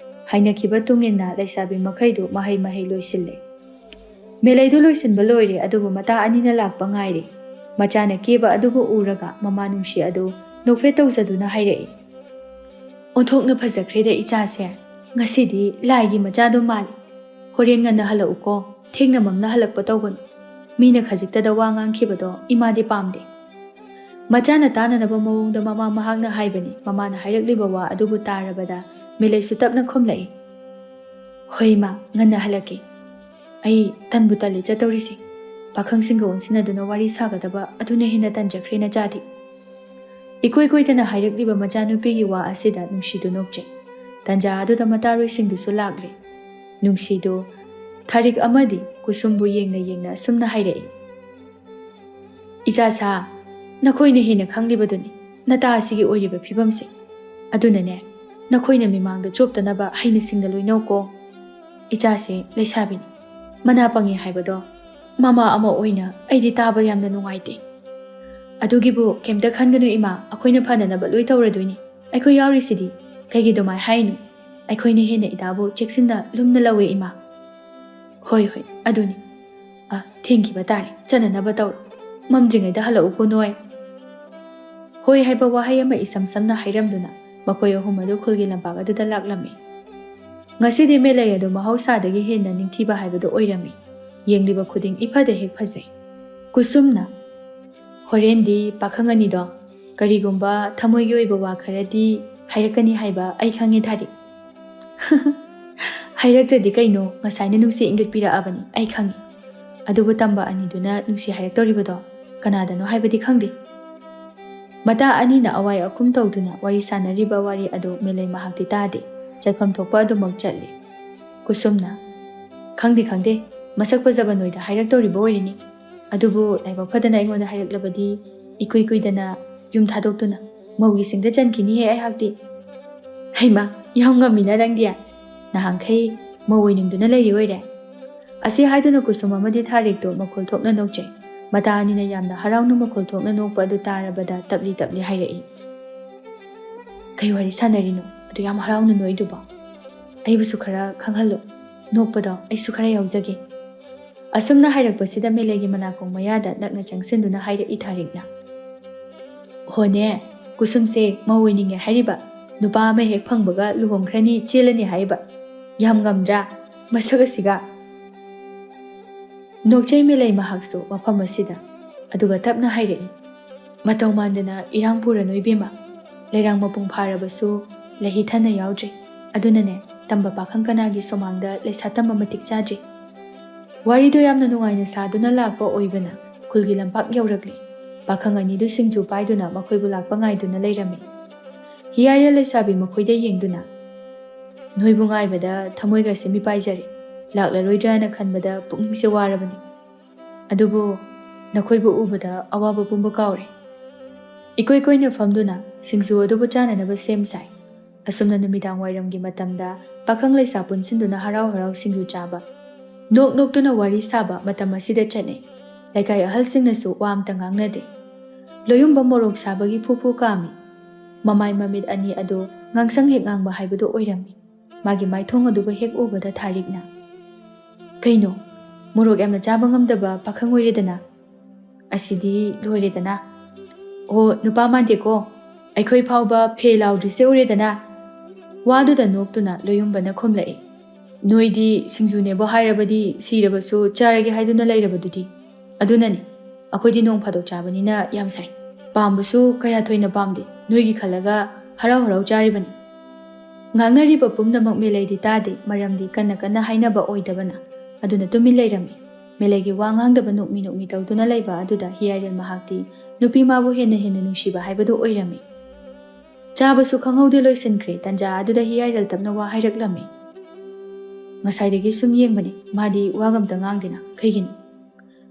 ꯍꯥꯏꯅꯈꯤꯕ ꯇꯨꯡ ꯏꯟꯅ ꯂꯩꯁꯥꯕꯤ ꯃꯈꯩꯗꯨ ꯃꯍꯩ ꯃꯍꯩ ꯂꯣꯏꯁꯤꯜꯂꯦ꯫ ꯃꯦꯂꯩꯗꯨ ꯂꯣꯏꯁꯤꯟꯕ ꯂꯣꯏꯔꯦ, ꯑꯗꯨꯕꯨ ꯃꯇꯥ ꯑꯅꯤꯅ ꯂꯥꯛꯄ ꯉꯥꯏꯔꯤ꯫ ꯃꯆꯥꯅ ꯀꯦꯕ ꯑꯗꯨꯕꯨ ꯎꯔꯒ ꯃꯃꯥ ꯅꯨꯡꯁꯤ ꯑꯗꯨ ꯅꯣꯛꯐꯦꯠ ꯇꯧꯖꯗꯨꯅ ꯍꯥꯏꯔꯛꯏ, "ꯑꯣꯟꯊꯣꯛꯅ ꯐꯖꯈ꯭ꯔꯦꯗ ꯏꯆꯥꯁꯦ꯫ ꯉꯁꯤꯗꯤ ꯂꯥꯏꯒꯤ ꯃꯆꯥꯗꯣ ꯃꯥꯜꯂꯤ꯫ ꯍꯣꯔꯦꯟ ꯉꯟꯅ ꯍꯜꯂꯛꯎꯀꯣ, ꯊꯦꯡꯅ ꯃꯪꯅ ꯍꯜꯂꯛꯄ ꯇꯧꯒꯅꯨ꯫ ꯃꯤꯅ ꯈꯖꯤꯛꯇꯗ ꯋꯥ ꯉꯥꯡꯈꯤꯕꯗꯣ ꯏꯃꯥꯗꯤ ꯄꯥꯝꯗꯦ"꯫ ꯃꯆꯥꯅ ꯇꯥꯅꯅꯕ ꯃꯑꯣꯡꯗ ꯃꯃꯥ ꯃꯍꯥꯛꯅ ꯍꯥꯏꯕꯅꯤ꯫ ꯃꯃꯥꯅ ꯍꯥꯏꯔꯛꯂꯤꯕ ꯋꯥ ꯑꯗꯨꯕꯨ ꯇꯥꯔꯕꯗ ꯃꯦꯂꯩꯁꯨ ꯇꯞꯅ ꯈꯨꯝꯂꯛꯏ, "ꯍꯣꯏ ꯏꯃꯥ, ꯉꯟꯅ ꯍꯜꯂꯛꯀꯦ꯫ ꯑꯩ ꯇꯟꯕꯨ ꯇꯜꯂꯦ ꯆꯠꯇꯧꯔꯤꯁꯦ꯫ ꯄꯥꯈꯪꯁꯤꯡꯒ ꯑꯣꯟꯁꯤꯟꯅꯗꯨꯅ ꯋꯥꯔꯤ ꯁꯥꯒꯗꯕ ꯑꯗꯨꯅ ꯍꯦꯟꯅ ꯇꯟꯖꯈ꯭ꯔꯦ ꯅꯆꯥꯗꯤ"꯫ ꯏꯀꯣꯏ ꯀꯣꯏꯗꯅ ꯍꯥꯏꯔꯛꯂꯤꯕ ꯃꯆꯥꯅꯨꯄꯤꯒꯤ ꯋꯥ ꯑꯁꯤꯗ ꯅꯨꯡꯁꯤꯗꯨ ꯅꯣꯛꯆꯩ꯫ ꯇꯟꯖꯥ ꯑꯗꯨꯗ ꯃꯇꯥꯔꯣꯏꯁꯤꯡꯗꯨꯁꯨ ꯂꯥꯛꯂꯦ꯫ ꯅꯨꯡꯁꯤꯗꯨ ꯊꯥꯔꯤꯛ ꯑꯃꯗꯤ ꯀꯨꯁꯨꯝꯕꯨ ꯌꯦꯡꯅ ꯌꯦꯡꯅ ꯑꯁꯨꯝꯅ ꯍꯥꯏꯔꯛꯏ, "ꯏꯆꯥ ꯁꯥ, ꯅꯈꯣꯏꯅ ꯍꯦꯟꯅ ꯈꯪꯂꯤꯕꯗꯨꯅꯤ ꯅꯇꯥ ꯑꯁꯤꯒꯤ ꯑꯣꯏꯔꯤꯕ ꯐꯤꯕꯝꯁꯦ꯫ ꯑꯗꯨꯅꯅꯦ, ꯅꯈꯣꯏꯅ ꯃꯤꯃꯥꯡꯗ ꯆꯣꯞꯇꯅꯕ ꯍꯩꯅ ꯁꯤꯡꯅ ꯂꯣꯏꯅꯧꯀꯣ꯫ ꯏꯆꯥꯁꯦ ꯂꯩꯁꯥꯕꯤꯅꯤ, ꯃꯅꯥ ꯄꯪꯉꯦ ꯍꯥꯏꯕꯗꯣ ꯃꯃꯥ ꯑꯃ ꯑꯣꯏꯅ ꯑꯩꯗꯤ ꯇꯥꯕ ꯌꯥꯝꯅ ꯅꯨꯡꯉꯥꯏꯇꯦ"꯫ "ꯑꯗꯨꯒꯤꯕꯨ ꯀꯩꯝꯇ ꯈꯟꯒꯅꯨ ꯏꯃꯥ, ꯑꯩꯈꯣꯏꯅ ꯐꯅꯅꯕ ꯂꯣꯏ ꯇꯧꯔꯗꯣꯏꯅꯤ꯫ ꯑꯩꯈꯣꯏ ꯌꯥꯎꯔꯤꯁꯤꯗꯤ, ꯀꯩꯒꯤ ꯑꯗꯨꯃꯥꯏ ꯍꯥꯏꯅꯣ? ꯑꯩꯈꯣꯏꯅ ꯍꯦꯟꯅ ꯏꯗꯥꯕꯨ ꯆꯦꯛꯁꯤꯟꯅ ꯂꯨꯝꯅ ꯂꯧꯋꯦ ꯏꯃꯥ"꯫ "ꯍꯣꯏ, ꯍꯣꯏ, ꯑꯗꯨꯅꯤ꯫ ꯑ, ꯊꯦꯡꯈꯤꯕ ꯇꯥꯔꯦ, ꯆꯠꯅꯅꯕ ꯇꯧꯔꯣ꯫ ꯃꯝꯗ꯭ꯔꯤꯉꯩꯗ ꯍꯜꯂꯛꯎꯀꯣ ꯅꯣꯏ"꯫ "ꯍꯣꯏ" ꯍꯥꯏꯕ ꯋꯥꯍꯩ ꯑꯃ ꯏꯁꯝ ꯁꯝꯅ ꯍꯥꯏꯔꯝꯗꯨꯅ ꯃꯈꯣꯏ ꯑꯍꯨꯝ ꯑꯗꯨ ꯈꯨꯜꯒꯤ ꯂꯝꯄꯥꯛ ꯑꯗꯨꯗ ꯂꯥꯛꯂꯝꯃꯤ꯫ ꯉꯁꯤꯗꯤ ꯃꯦꯂꯩ ꯑꯗꯨ ꯃꯍꯧꯁꯥꯗꯒꯤ ꯍꯦꯟꯅ ꯅꯤꯡꯊꯤꯕ ꯍꯥꯏꯕꯗꯨ ꯑꯣꯏꯔꯝꯃꯤ꯫ ꯌꯦꯡꯂꯤꯕ ꯈꯨꯗꯤꯡ ꯏꯐꯗ ꯍꯦꯛ ꯐꯖꯩ꯫ ꯀꯨꯁꯨꯝꯅ, "ꯍꯣꯔꯦꯟꯗꯤ ꯄꯥꯈꯪ ꯑꯅꯤꯗꯣ ꯀꯔꯤꯒꯨꯝꯕ ꯊꯃꯣꯏꯒꯤ ꯑꯣꯏꯕ ꯋꯥ ꯈꯔꯗꯤ ꯍꯥꯏꯔꯛꯀꯅꯤ ꯍꯥꯏꯕ ꯑꯩ ꯈꯪꯉꯦ ꯊꯥꯔꯤꯛ"꯫ "ꯍꯥꯏꯔꯛꯇ꯭ꯔꯗꯤ ꯀꯩꯅꯣ, ꯉꯁꯥꯏꯅ ꯅꯨꯡꯁꯤ ꯏꯪꯒꯤꯠ ꯄꯤꯔꯛꯑꯕꯅꯤ, ꯑꯩ ꯈꯪꯉꯤ꯫ ꯑꯗꯨꯕꯨ ꯇꯝꯕ ꯑꯅꯤꯗꯨꯅ ꯅꯨꯡꯁꯤ ꯍꯥꯏꯔꯛꯇꯧꯔꯤꯕꯗꯣ ꯀꯅꯥꯗꯅꯣ ꯍꯥꯏꯕꯗꯤ ꯈꯪꯗꯦ"꯫ ꯃꯇꯥ ꯑꯅꯤꯅ ꯑꯋꯥꯏ ꯑꯈꯨꯝ ꯇꯧꯗꯨꯅ ꯋꯥꯔꯤ ꯁꯥꯟꯅꯔꯤꯕ ꯋꯥꯔꯤ ꯑꯗꯨ ꯃꯦꯂꯩ ꯃꯍꯥꯛꯇꯤ ꯇꯥꯗꯦ꯫ ꯆꯠꯐꯝ ꯊꯣꯛꯄ ꯑꯗꯨꯃꯛ ꯆꯠꯂꯤ꯫ ꯀꯨꯁꯨꯝꯅ, "ꯈꯪꯗꯦ, ꯈꯪꯗꯦ, ꯃꯁꯛ ꯐꯖꯕ ꯅꯣꯏꯗ ꯍꯥꯏꯔꯛꯇꯧꯔꯤꯕ ꯑꯣꯏꯔꯤꯅꯤ꯫ ꯑꯗꯨꯕꯨ ꯂꯥꯏꯕꯛ ꯐꯗꯅ ꯑꯩꯉꯣꯟꯗ ꯍꯥꯏꯔꯛꯂꯕꯗꯤ ꯏꯀꯨꯏ ꯀꯨꯏꯗꯅ ꯌꯨꯝ ꯊꯥꯗꯣꯛꯇꯨꯅ ꯃꯧꯒꯤ ꯁꯤꯡꯗ ꯆꯟꯈꯤꯅꯤꯍꯦ ꯑꯩꯍꯥꯛꯇꯤ"꯫ "ꯍꯩꯃꯥ, ꯌꯥꯝ ꯉꯝꯃꯤꯅ ꯅꯪꯗꯤ"꯫ ꯅꯍꯥꯟꯈꯩ ꯃꯧ ꯑꯣꯏꯅꯤꯡꯗꯨꯅ ꯂꯩꯔꯤ ꯑꯣꯏꯔꯦ?" ꯑꯁꯤ ꯍꯥꯏꯗꯨꯅ ꯀꯨꯁꯨꯝ ꯑꯃꯗꯤ ꯊꯥꯔꯤꯛꯇꯣ ꯃꯈꯣꯜ ꯊꯣꯛꯅ ꯅꯣꯛꯆꯩ꯫ ꯃꯇꯥ ꯑꯅꯤꯅ ꯌꯥꯝꯅ ꯍꯔꯥꯎꯅ ꯃꯈꯣꯜ ꯊꯣꯛꯅ ꯅꯣꯛꯄ ꯑꯗꯨ ꯇꯥꯔꯕꯗ ꯇꯞꯂꯤ ꯇꯞꯂꯤ ꯍꯥꯏꯔꯛꯏ, "ꯀꯩ ꯋꯥꯔꯤ ꯁꯥꯟꯅꯔꯤꯅꯣ ꯑꯗꯨ ꯌꯥꯝ ꯍꯔꯥꯎꯅ ꯅꯣꯛꯏꯗꯨꯕꯣ? ꯑꯩꯕꯨꯁꯨ ꯈꯔ ꯈꯪꯍꯜꯂꯣ, ꯅꯣꯛꯄꯗꯣ ꯑꯩꯁꯨ ꯈꯔ ꯌꯥꯎꯖꯒꯦ꯫" ꯑꯁꯨꯝꯅ ꯍꯥꯏꯔꯛꯄꯁꯤꯗ ꯃꯦꯂꯩꯒꯤ ꯃꯅꯥꯀꯣꯡ ꯃꯌꯥꯗ ꯅꯛꯅ ꯆꯪꯁꯤꯟꯗꯨꯅ ꯍꯥꯏꯔꯛꯏ ꯊꯥꯔꯤꯛꯅ, "ꯍꯣꯅꯦ, ꯀꯨꯁꯨꯝꯁꯦ ꯃꯧ ꯑꯣꯏꯅꯤꯡꯉꯦ ꯍꯥꯏꯔꯤꯕ, ꯅꯨꯄꯥ ꯑꯃ ꯍꯦꯛ ꯐꯪꯕꯒ ꯂꯨꯍꯣꯡꯈ꯭ꯔꯅꯤ, ꯆꯦꯜꯂꯅꯤ ꯍꯥꯏꯔꯤꯕ꯫ ꯌꯥꯝ ꯉꯝꯗ꯭ꯔꯥ ꯃꯁꯛ ꯑꯁꯤꯒ?" ꯅꯣꯛꯆꯩ ꯃꯦꯂꯩ ꯃꯍꯥꯛꯁꯨ ꯃꯐꯝ ꯑꯁꯤꯗ, ꯑꯗꯨꯒ ꯇꯞꯅ ꯍꯥꯏꯔꯛꯏ, "ꯃꯇꯧ ꯃꯥꯟꯗꯅ ꯏꯔꯥꯡ ꯄꯨꯔꯅꯨ ꯏꯕꯦꯝꯃ꯫ ꯂꯩꯔꯥꯡ ꯃꯄꯨꯡ ꯐꯥꯔꯕꯁꯨ ꯂꯩꯍꯤ ꯊꯟꯅ ꯌꯥꯎꯗ꯭ꯔꯤ꯫ ꯑꯗꯨꯅꯅꯦ, ꯇꯝꯕ ꯄꯥꯈꯪ ꯀꯅꯥꯒꯤ ꯁꯨꯃꯥꯡꯗ ꯂꯩꯁꯥ ꯇꯝꯕ ꯃꯇꯤꯛ ꯆꯥꯗ꯭ꯔꯤ꯫" ꯋꯥꯔꯤꯗꯣ ꯌꯥꯝꯅ ꯅꯨꯡꯉꯥꯏꯅ ꯁꯥꯗꯨꯅ ꯂꯥꯛꯄ ꯑꯣꯏꯕꯅ ꯈꯨꯜꯒꯤ ꯂꯝꯄꯥꯛ ꯌꯧꯔꯛꯂꯤ꯫ ꯄꯥꯈꯪ ꯑꯅꯤꯗꯨ ꯁꯤꯡꯖꯨ ꯄꯥꯏꯗꯨꯅ ꯃꯈꯣꯏꯕꯨ ꯂꯥꯛꯄ ꯉꯥꯏꯗꯨꯅ ꯂꯩꯔꯝꯃꯤ꯫ ꯍꯤꯌꯥꯏꯔꯦꯜ ꯂꯩꯁꯥꯕꯤ ꯃꯈꯣꯏꯗ ꯌꯦꯡꯗꯨꯅ, "ꯅꯣꯏꯕꯨ ꯉꯥꯏꯕꯗ ꯊꯃꯣꯏꯒꯁꯦ ꯃꯤꯄꯥꯏꯖꯔꯦ꯫ ꯂꯥꯛꯂꯔꯣꯏꯗ꯭ꯔꯥꯅ ꯈꯟꯕꯗ ꯄꯨꯛꯅꯤꯡꯁꯦ ꯋꯥꯔꯕꯅꯤ꯫ ꯑꯗꯨꯕꯨ ꯅꯈꯣꯏꯕꯨ ꯎꯕꯗ ꯑꯋꯥꯕ ꯄꯨꯝꯕ ꯀꯥꯎꯔꯦ꯫" ꯏꯀꯣꯏ ꯀꯣꯏꯅ ꯐꯝꯗꯨꯅ ꯁꯤꯡꯖꯨ ꯑꯗꯨꯕꯨ ꯆꯥꯅꯅꯕ ꯁꯦꯝ ꯁꯥꯏ꯫ ꯑꯁꯨꯝꯅ ꯅꯨꯃꯤꯗꯥꯡ ꯋꯥꯏꯔꯝꯒꯤ ꯃꯇꯝꯗ ꯄꯥꯈꯪ ꯂꯩꯁꯥ ꯄꯨꯟꯁꯤꯟꯗꯨꯅ ꯍꯔꯥꯎ ꯍꯔꯥꯎ ꯁꯤꯡꯖꯨ ꯆꯥꯕ, ꯅꯣꯛ ꯅꯣꯛꯇꯨꯅ ꯋꯥꯔꯤ ꯁꯥꯕ ꯃꯇꯝ ꯑꯁꯤꯗ ꯆꯠꯅꯩ꯫ ꯂꯩꯀꯥꯏ ꯑꯍꯜꯁꯤꯡꯅꯁꯨ ꯋꯥ ꯑꯝꯇ ꯉꯥꯡꯅꯗꯦ꯫ ꯂꯣꯌꯨꯝꯕ ꯃꯣꯔꯣꯛ ꯁꯥꯕꯒꯤ ꯐꯨ ꯐꯨ ꯀꯥꯝꯃꯤ꯫ ꯃꯃꯥꯏ ꯃꯃꯤꯠ ꯑꯅꯤ ꯑꯗꯨ ꯉꯥꯡꯁꯪ ꯍꯦꯛ ꯉꯥꯡꯕ ꯍꯥꯏꯕꯗꯨ ꯑꯣꯏꯔꯝꯃꯤ꯫ ꯃꯥꯒꯤ ꯃꯥꯏꯊꯣꯡ ꯑꯗꯨꯕꯨ ꯍꯦꯛ ꯎꯕꯗ ꯊꯥꯔꯤꯛꯅ, "ꯀꯩꯅꯣ, ꯃꯣꯔꯣꯛ ꯌꯥꯝꯅ ꯆꯥꯕ ꯉꯝꯗꯕ ꯄꯥꯈꯪ ꯑꯣꯏꯔꯦꯗꯅ? ꯑꯁꯤꯗꯤ ꯂꯣꯏꯔꯦꯗꯅ꯫ ꯑꯣ, ꯅꯨꯄꯥ ꯃꯥꯟꯗꯦꯀꯣ, ꯑꯩꯈꯣꯏ ꯐꯥꯎꯕ ꯐꯦ ꯂꯥꯎꯗ꯭ꯔꯤꯁꯦ ꯎꯔꯦꯗꯅ?" ꯋꯥꯗꯨꯗ ꯅꯣꯛꯇꯨꯅ ꯂꯣꯌꯨꯝꯕꯅ ꯈꯨꯝꯂꯛꯏ, "ꯅꯣꯏꯗꯤ ꯁꯤꯡꯖꯨꯅꯦꯕꯣ ꯍꯥꯏꯔꯕꯗꯤ ꯁꯤꯔꯕꯁꯨ ꯆꯥꯔꯒꯦ ꯍꯥꯏꯗꯨꯅ ꯂꯩꯔꯕꯗꯨꯗꯤ꯫ ꯑꯗꯨꯅꯅꯤ, ꯑꯩꯈꯣꯏꯗꯤ ꯅꯣꯡ ꯐꯥꯗꯣꯛ ꯆꯥꯕꯅꯤꯅ ꯌꯥꯝ ꯁꯥꯏ꯫ ꯄꯥꯝꯕꯁꯨ ꯀꯌꯥ ꯊꯣꯏꯅ ꯄꯥꯝꯗꯦ, ꯅꯣꯏꯒꯤ ꯈꯜꯂꯒ ꯍꯔꯥꯎ ꯍꯔꯥꯎ ꯆꯥꯔꯤꯕꯅꯤ꯫" ꯉꯥꯡꯅꯔꯤꯕ ꯄꯨꯝꯅꯃꯛ ꯃꯦꯂꯩꯗꯤ ꯇꯥꯗꯦ, ꯃꯔꯝꯗꯤ ꯀꯟꯅ ꯀꯟꯅ ꯍꯥꯏꯅꯕ ꯑꯣꯏꯗꯕꯅ꯫ ꯑꯗꯨꯅ ꯇꯨꯃꯤꯟ ꯂꯩꯔꯝꯃꯤ꯫ ꯃꯦꯂꯩꯒꯤ ꯋꯥ ꯉꯥꯡꯗꯕ ꯅꯣꯛꯃꯤ ꯅꯣꯛꯃꯤ ꯇꯧꯗꯨꯅ ꯂꯩꯕ ꯑꯗꯨꯗ ꯍꯤꯌꯥꯏꯔꯦꯜ ꯃꯍꯥꯛꯇꯤ ꯅꯨꯄꯤ ꯃꯥꯕꯨ ꯍꯦꯟꯅ ꯍꯦꯟꯅ ꯅꯨꯡꯁꯤꯕ ꯍꯥꯏꯕꯗꯨ ꯑꯣꯏꯔꯝꯃꯤ꯫ ꯆꯥꯕꯁꯨ ꯈꯪꯍꯧꯗꯦ ꯂꯣꯏꯁꯤꯟꯈ꯭ꯔꯦ꯫ ꯇꯟꯖꯥ ꯑꯗꯨꯗ ꯍꯤꯌꯥꯏꯔꯦꯜ ꯇꯞꯅ ꯋꯥ ꯍꯥꯏꯔꯛꯂꯝꯃꯤ꯫ "ꯉꯁꯥꯏꯗꯒꯤ ꯁꯨꯝ ꯌꯦꯡꯕꯅꯤ, ꯃꯥꯗꯤ ꯋꯥꯒ ꯑꯝꯇ ꯉꯥꯡꯗꯦꯅ, ꯀꯩꯒꯤꯅꯣ?"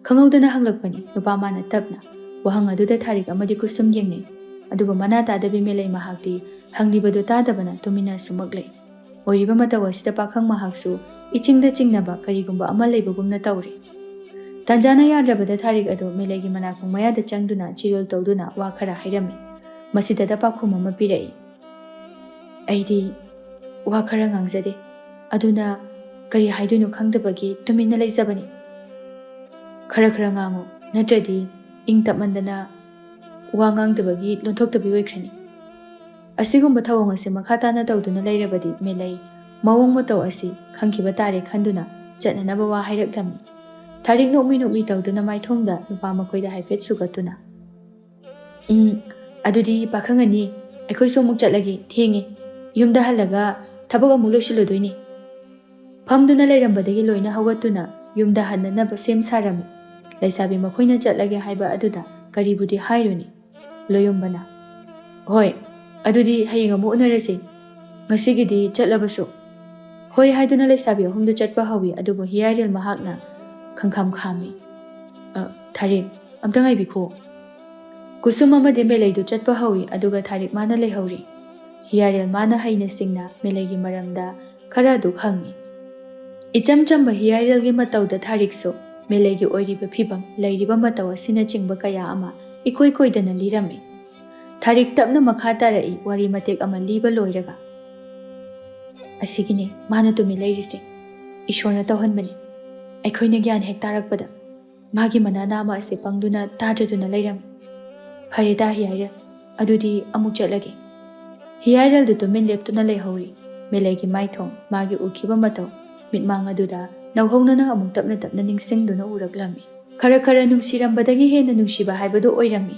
ꯈꯪꯍꯧꯗꯅ ꯍꯪꯂꯛꯄꯅꯤ ꯅꯨꯄꯥ ꯃꯥꯅ ꯇꯞꯅ꯫ ꯋꯥꯍꯪ ꯑꯗꯨꯗ ꯊꯥꯔꯤꯛ ꯑꯃꯗꯤ ꯀꯨꯁꯨꯝ ꯌꯦꯡꯅꯩ꯫ ꯑꯗꯨꯕꯨ ꯃꯅꯥ ꯇꯥꯗꯕꯤ ꯃꯦꯂꯩ ꯃꯍꯥꯛꯇꯤ ꯍꯪꯂꯤꯕꯗꯨ ꯇꯥꯗꯕꯅ ꯇꯨꯃꯤꯟꯅ ꯁꯨꯝꯃꯛ ꯂꯩ꯫ ꯑꯣꯏꯔꯤꯕ ꯃꯇꯧ ꯑꯁꯤꯗ ꯄꯥꯈꯪ ꯃꯍꯥꯛꯁꯨ ꯏꯆꯤꯡꯗ ꯆꯤꯡꯅꯕ ꯀꯔꯤꯒꯨꯝꯕ ꯑꯃ ꯂꯩꯕꯒꯨꯝꯅ ꯇꯧꯔꯤ꯫ ꯇꯥꯟꯖꯥꯅ ꯌꯥꯗ꯭ꯔꯕꯗ ꯊꯥꯔꯤꯛ ꯑꯗꯨ ꯃꯦꯂꯩꯒꯤ ꯃꯅꯥꯀꯣꯡ ꯃꯌꯥꯗ ꯆꯪꯗꯨꯅ ꯆꯤꯔꯣꯜ ꯇꯧꯗꯨꯅ ꯋꯥ ꯈꯔ ꯍꯥꯏꯔꯝꯃꯤ꯫ ꯃꯁꯤꯗꯗ ꯄꯥꯎꯈꯨꯝ ꯑꯃ ꯄꯤꯔꯛꯏ꯫ "ꯑꯩꯗꯤ ꯋꯥ ꯈꯔ ꯉꯥꯡꯖꯗꯦ, ꯑꯗꯨꯅ ꯀꯔꯤ ꯍꯥꯏꯗꯣꯏꯅꯣ ꯈꯪꯗꯕꯒꯤ ꯇꯨꯃꯤꯟꯅ ꯂꯩꯖꯕꯅꯤ꯫ ꯈꯔ ꯈꯔ ꯉꯥꯡꯉꯨ, ꯅꯠꯇ꯭ꯔꯗꯤ ꯏꯪ ꯇꯞꯃꯟꯗꯅ ꯋꯥ ꯉꯥꯡꯗꯕꯒꯤ ꯂꯣꯟꯊꯣꯛꯇꯕꯤ ꯑꯣꯏꯈ꯭ꯔꯅꯤ꯫" ꯑꯁꯤꯒꯨꯝꯕ ꯊꯧꯑꯣꯡ ꯑꯁꯤ ꯃꯈꯥ ꯇꯥꯅ ꯇꯧꯗꯨꯅ ꯂꯩꯔꯕꯗꯤ ꯃꯦꯂꯩ ꯃꯑꯣꯡ ꯃꯇꯧ ꯑꯁꯤ ꯈꯪꯈꯤꯕ ꯇꯥꯔꯦ ꯈꯟꯗꯨꯅ ꯆꯠꯅꯅꯕ ꯋꯥ ꯍꯥꯏꯔꯛꯂꯝꯃꯤ꯫ ꯊꯥꯔꯤꯛ ꯅꯣꯛꯃꯤ ꯅꯣꯛꯃꯤ ꯇꯧꯗꯨꯅ ꯃꯥꯏꯊꯣꯡꯗ ꯅꯨꯄꯥ ꯃꯈꯣꯏꯗ ꯍꯥꯏꯐꯦꯠ ꯁꯨꯒꯠꯇꯨꯅ, "ꯎꯝ, ꯑꯗꯨꯗꯤ ꯄꯥꯈꯪ ꯑꯅꯤ, ꯑꯩꯈꯣꯏꯁꯨ ꯑꯃꯨꯛ ꯆꯠꯂꯒꯦ, ꯊꯦꯡꯉꯦ꯫ ꯌꯨꯝꯗ ꯍꯜꯂꯒ ꯊꯕꯛ ꯑꯃꯨꯛ ꯂꯣꯏꯁꯤꯜꯂꯨꯗꯣꯏꯅꯤ꯫" ꯐꯝꯗꯨꯅ ꯂꯩꯔꯝꯕꯗꯒꯤ ꯂꯣꯏꯅ ꯍꯧꯒꯠꯇꯨꯅ ꯌꯨꯝꯗ ꯍꯟꯅꯅꯕ ꯁꯦꯝ ꯁꯥꯔꯝꯃꯤ꯫ ꯂꯩꯁꯥꯕꯤ ꯃꯈꯣꯏꯅ ꯆꯠꯂꯒꯦ ꯍꯥꯏꯕ ꯑꯗꯨꯗ ꯀꯔꯤꯕꯨꯗꯤ ꯍꯥꯏꯔꯨꯅꯤ? ꯂꯣꯌꯨꯝꯕꯅ, "ꯍꯣꯏ, ꯑꯗꯨꯗꯤ ꯍꯌꯦꯡ ꯑꯃꯨꯛ ꯎꯅꯔꯁꯤ꯫ ꯉꯁꯤꯒꯤꯗꯤ ꯆꯠꯂꯕꯁꯨ꯫" ꯍꯣꯏ ꯍꯥꯏꯗꯨꯅ ꯂꯩꯁꯥꯕꯤ ꯑꯍꯨꯝꯗꯨ ꯆꯠꯄ ꯍꯧꯏ, ꯑꯗꯨꯕꯨ ꯍꯤꯌꯥꯏꯔꯦꯜ ꯃꯍꯥꯛꯅ ꯈꯪꯈꯥꯝ ꯈꯥꯝꯃꯤ꯫ "ꯑ, ꯊꯥꯔꯤꯛ, ꯑꯝꯇ ꯉꯥꯏꯕꯤꯈꯣ꯫" ꯀꯨꯁꯨꯝ ꯑꯃꯗꯤ ꯃꯦꯂꯩꯗꯨ ꯆꯠꯄ ꯍꯧꯏ, ꯑꯗꯨꯒ ꯊꯥꯔꯤꯛ ꯃꯥꯅ ꯂꯩꯍꯧꯔꯤ꯫ ꯍꯤꯌꯥꯏꯔꯦꯜ ꯃꯥꯅ ꯍꯩꯅ ꯁꯤꯡꯅ ꯃꯦꯂꯩꯒꯤ ꯃꯔꯝꯗ ꯈꯔ ꯑꯗꯨ ꯈꯪꯏ꯫ ꯏꯆꯝ ꯆꯝꯕ ꯍꯤꯌꯥꯏꯔꯦꯜꯒꯤ ꯃꯇꯧꯗ ꯊꯥꯔꯤꯛꯁꯨ ꯃꯦꯂꯩꯒꯤ ꯑꯣꯏꯔꯤꯕ ꯐꯤꯕꯝ, ꯂꯩꯔꯤꯕ ꯃꯇꯧ ꯑꯁꯤꯅꯆꯤꯡꯕ ꯀꯌꯥ ꯑꯃ ꯏꯀꯣꯏ ꯀꯣꯏꯗꯅ ꯂꯤꯔꯝꯃꯤ꯫ ꯊꯥꯔꯤꯛ ꯇꯞꯅ ꯃꯈꯥ ꯇꯥꯔꯛꯏ, ꯋꯥꯔꯤ ꯃꯇꯦꯛ ꯑꯃ ꯂꯤꯕ ꯂꯣꯏꯔꯒ꯫ "ꯑꯁꯤꯒꯤꯅꯦ ꯃꯥꯅ ꯇꯨꯃꯤꯟ ꯂꯩꯔꯤꯁꯦ꯫ ꯏꯁꯣꯔꯅ ꯇꯧꯍꯟꯕꯅꯤ꯫ ꯑꯩꯈꯣꯏꯅ ꯒ꯭ꯌꯥꯟ ꯍꯦꯛ ꯇꯥꯔꯛꯄꯗ ꯃꯥꯒꯤ ꯃꯅꯥ ꯅꯥꯝꯃ ꯑꯁꯦ ꯄꯪꯗꯨꯅ ꯇꯥꯗ꯭ꯔꯗꯨꯅ ꯂꯩꯔꯝꯃꯤ꯫ ꯐꯔꯦꯗ ꯍꯤꯌꯥꯏꯔꯦꯜ, ꯑꯗꯨꯗꯤ ꯑꯃꯨꯛ ꯆꯠꯂꯒꯦ꯫" ꯍꯤꯌꯥꯏꯔꯦꯜꯗꯨ ꯇꯨꯃꯤꯟ ꯂꯦꯞꯇꯨꯅ ꯂꯩꯍꯧꯔꯤ꯫ ꯃꯦꯂꯩꯒꯤ ꯃꯥꯏꯊꯣꯡ, ꯃꯥꯒꯤ ꯎꯈꯤꯕ ꯃꯇꯧ, ꯃꯤꯠꯃꯥꯡ ꯑꯗꯨꯗ ꯅꯧꯍꯧꯅꯅ ꯑꯃꯨꯛ ꯇꯞꯅ ꯇꯞꯅ ꯅꯤꯡꯁꯤꯡꯗꯨꯅ ꯎꯔꯛꯂꯝꯃꯤ꯫ ꯈꯔ ꯈꯔ ꯅꯨꯡꯁꯤꯔꯝꯕꯗꯒꯤ ꯍꯦꯟꯅ ꯅꯨꯡꯁꯤꯕ ꯍꯥꯏꯕꯗꯨ ꯑꯣꯏꯔꯝꯃꯤ꯫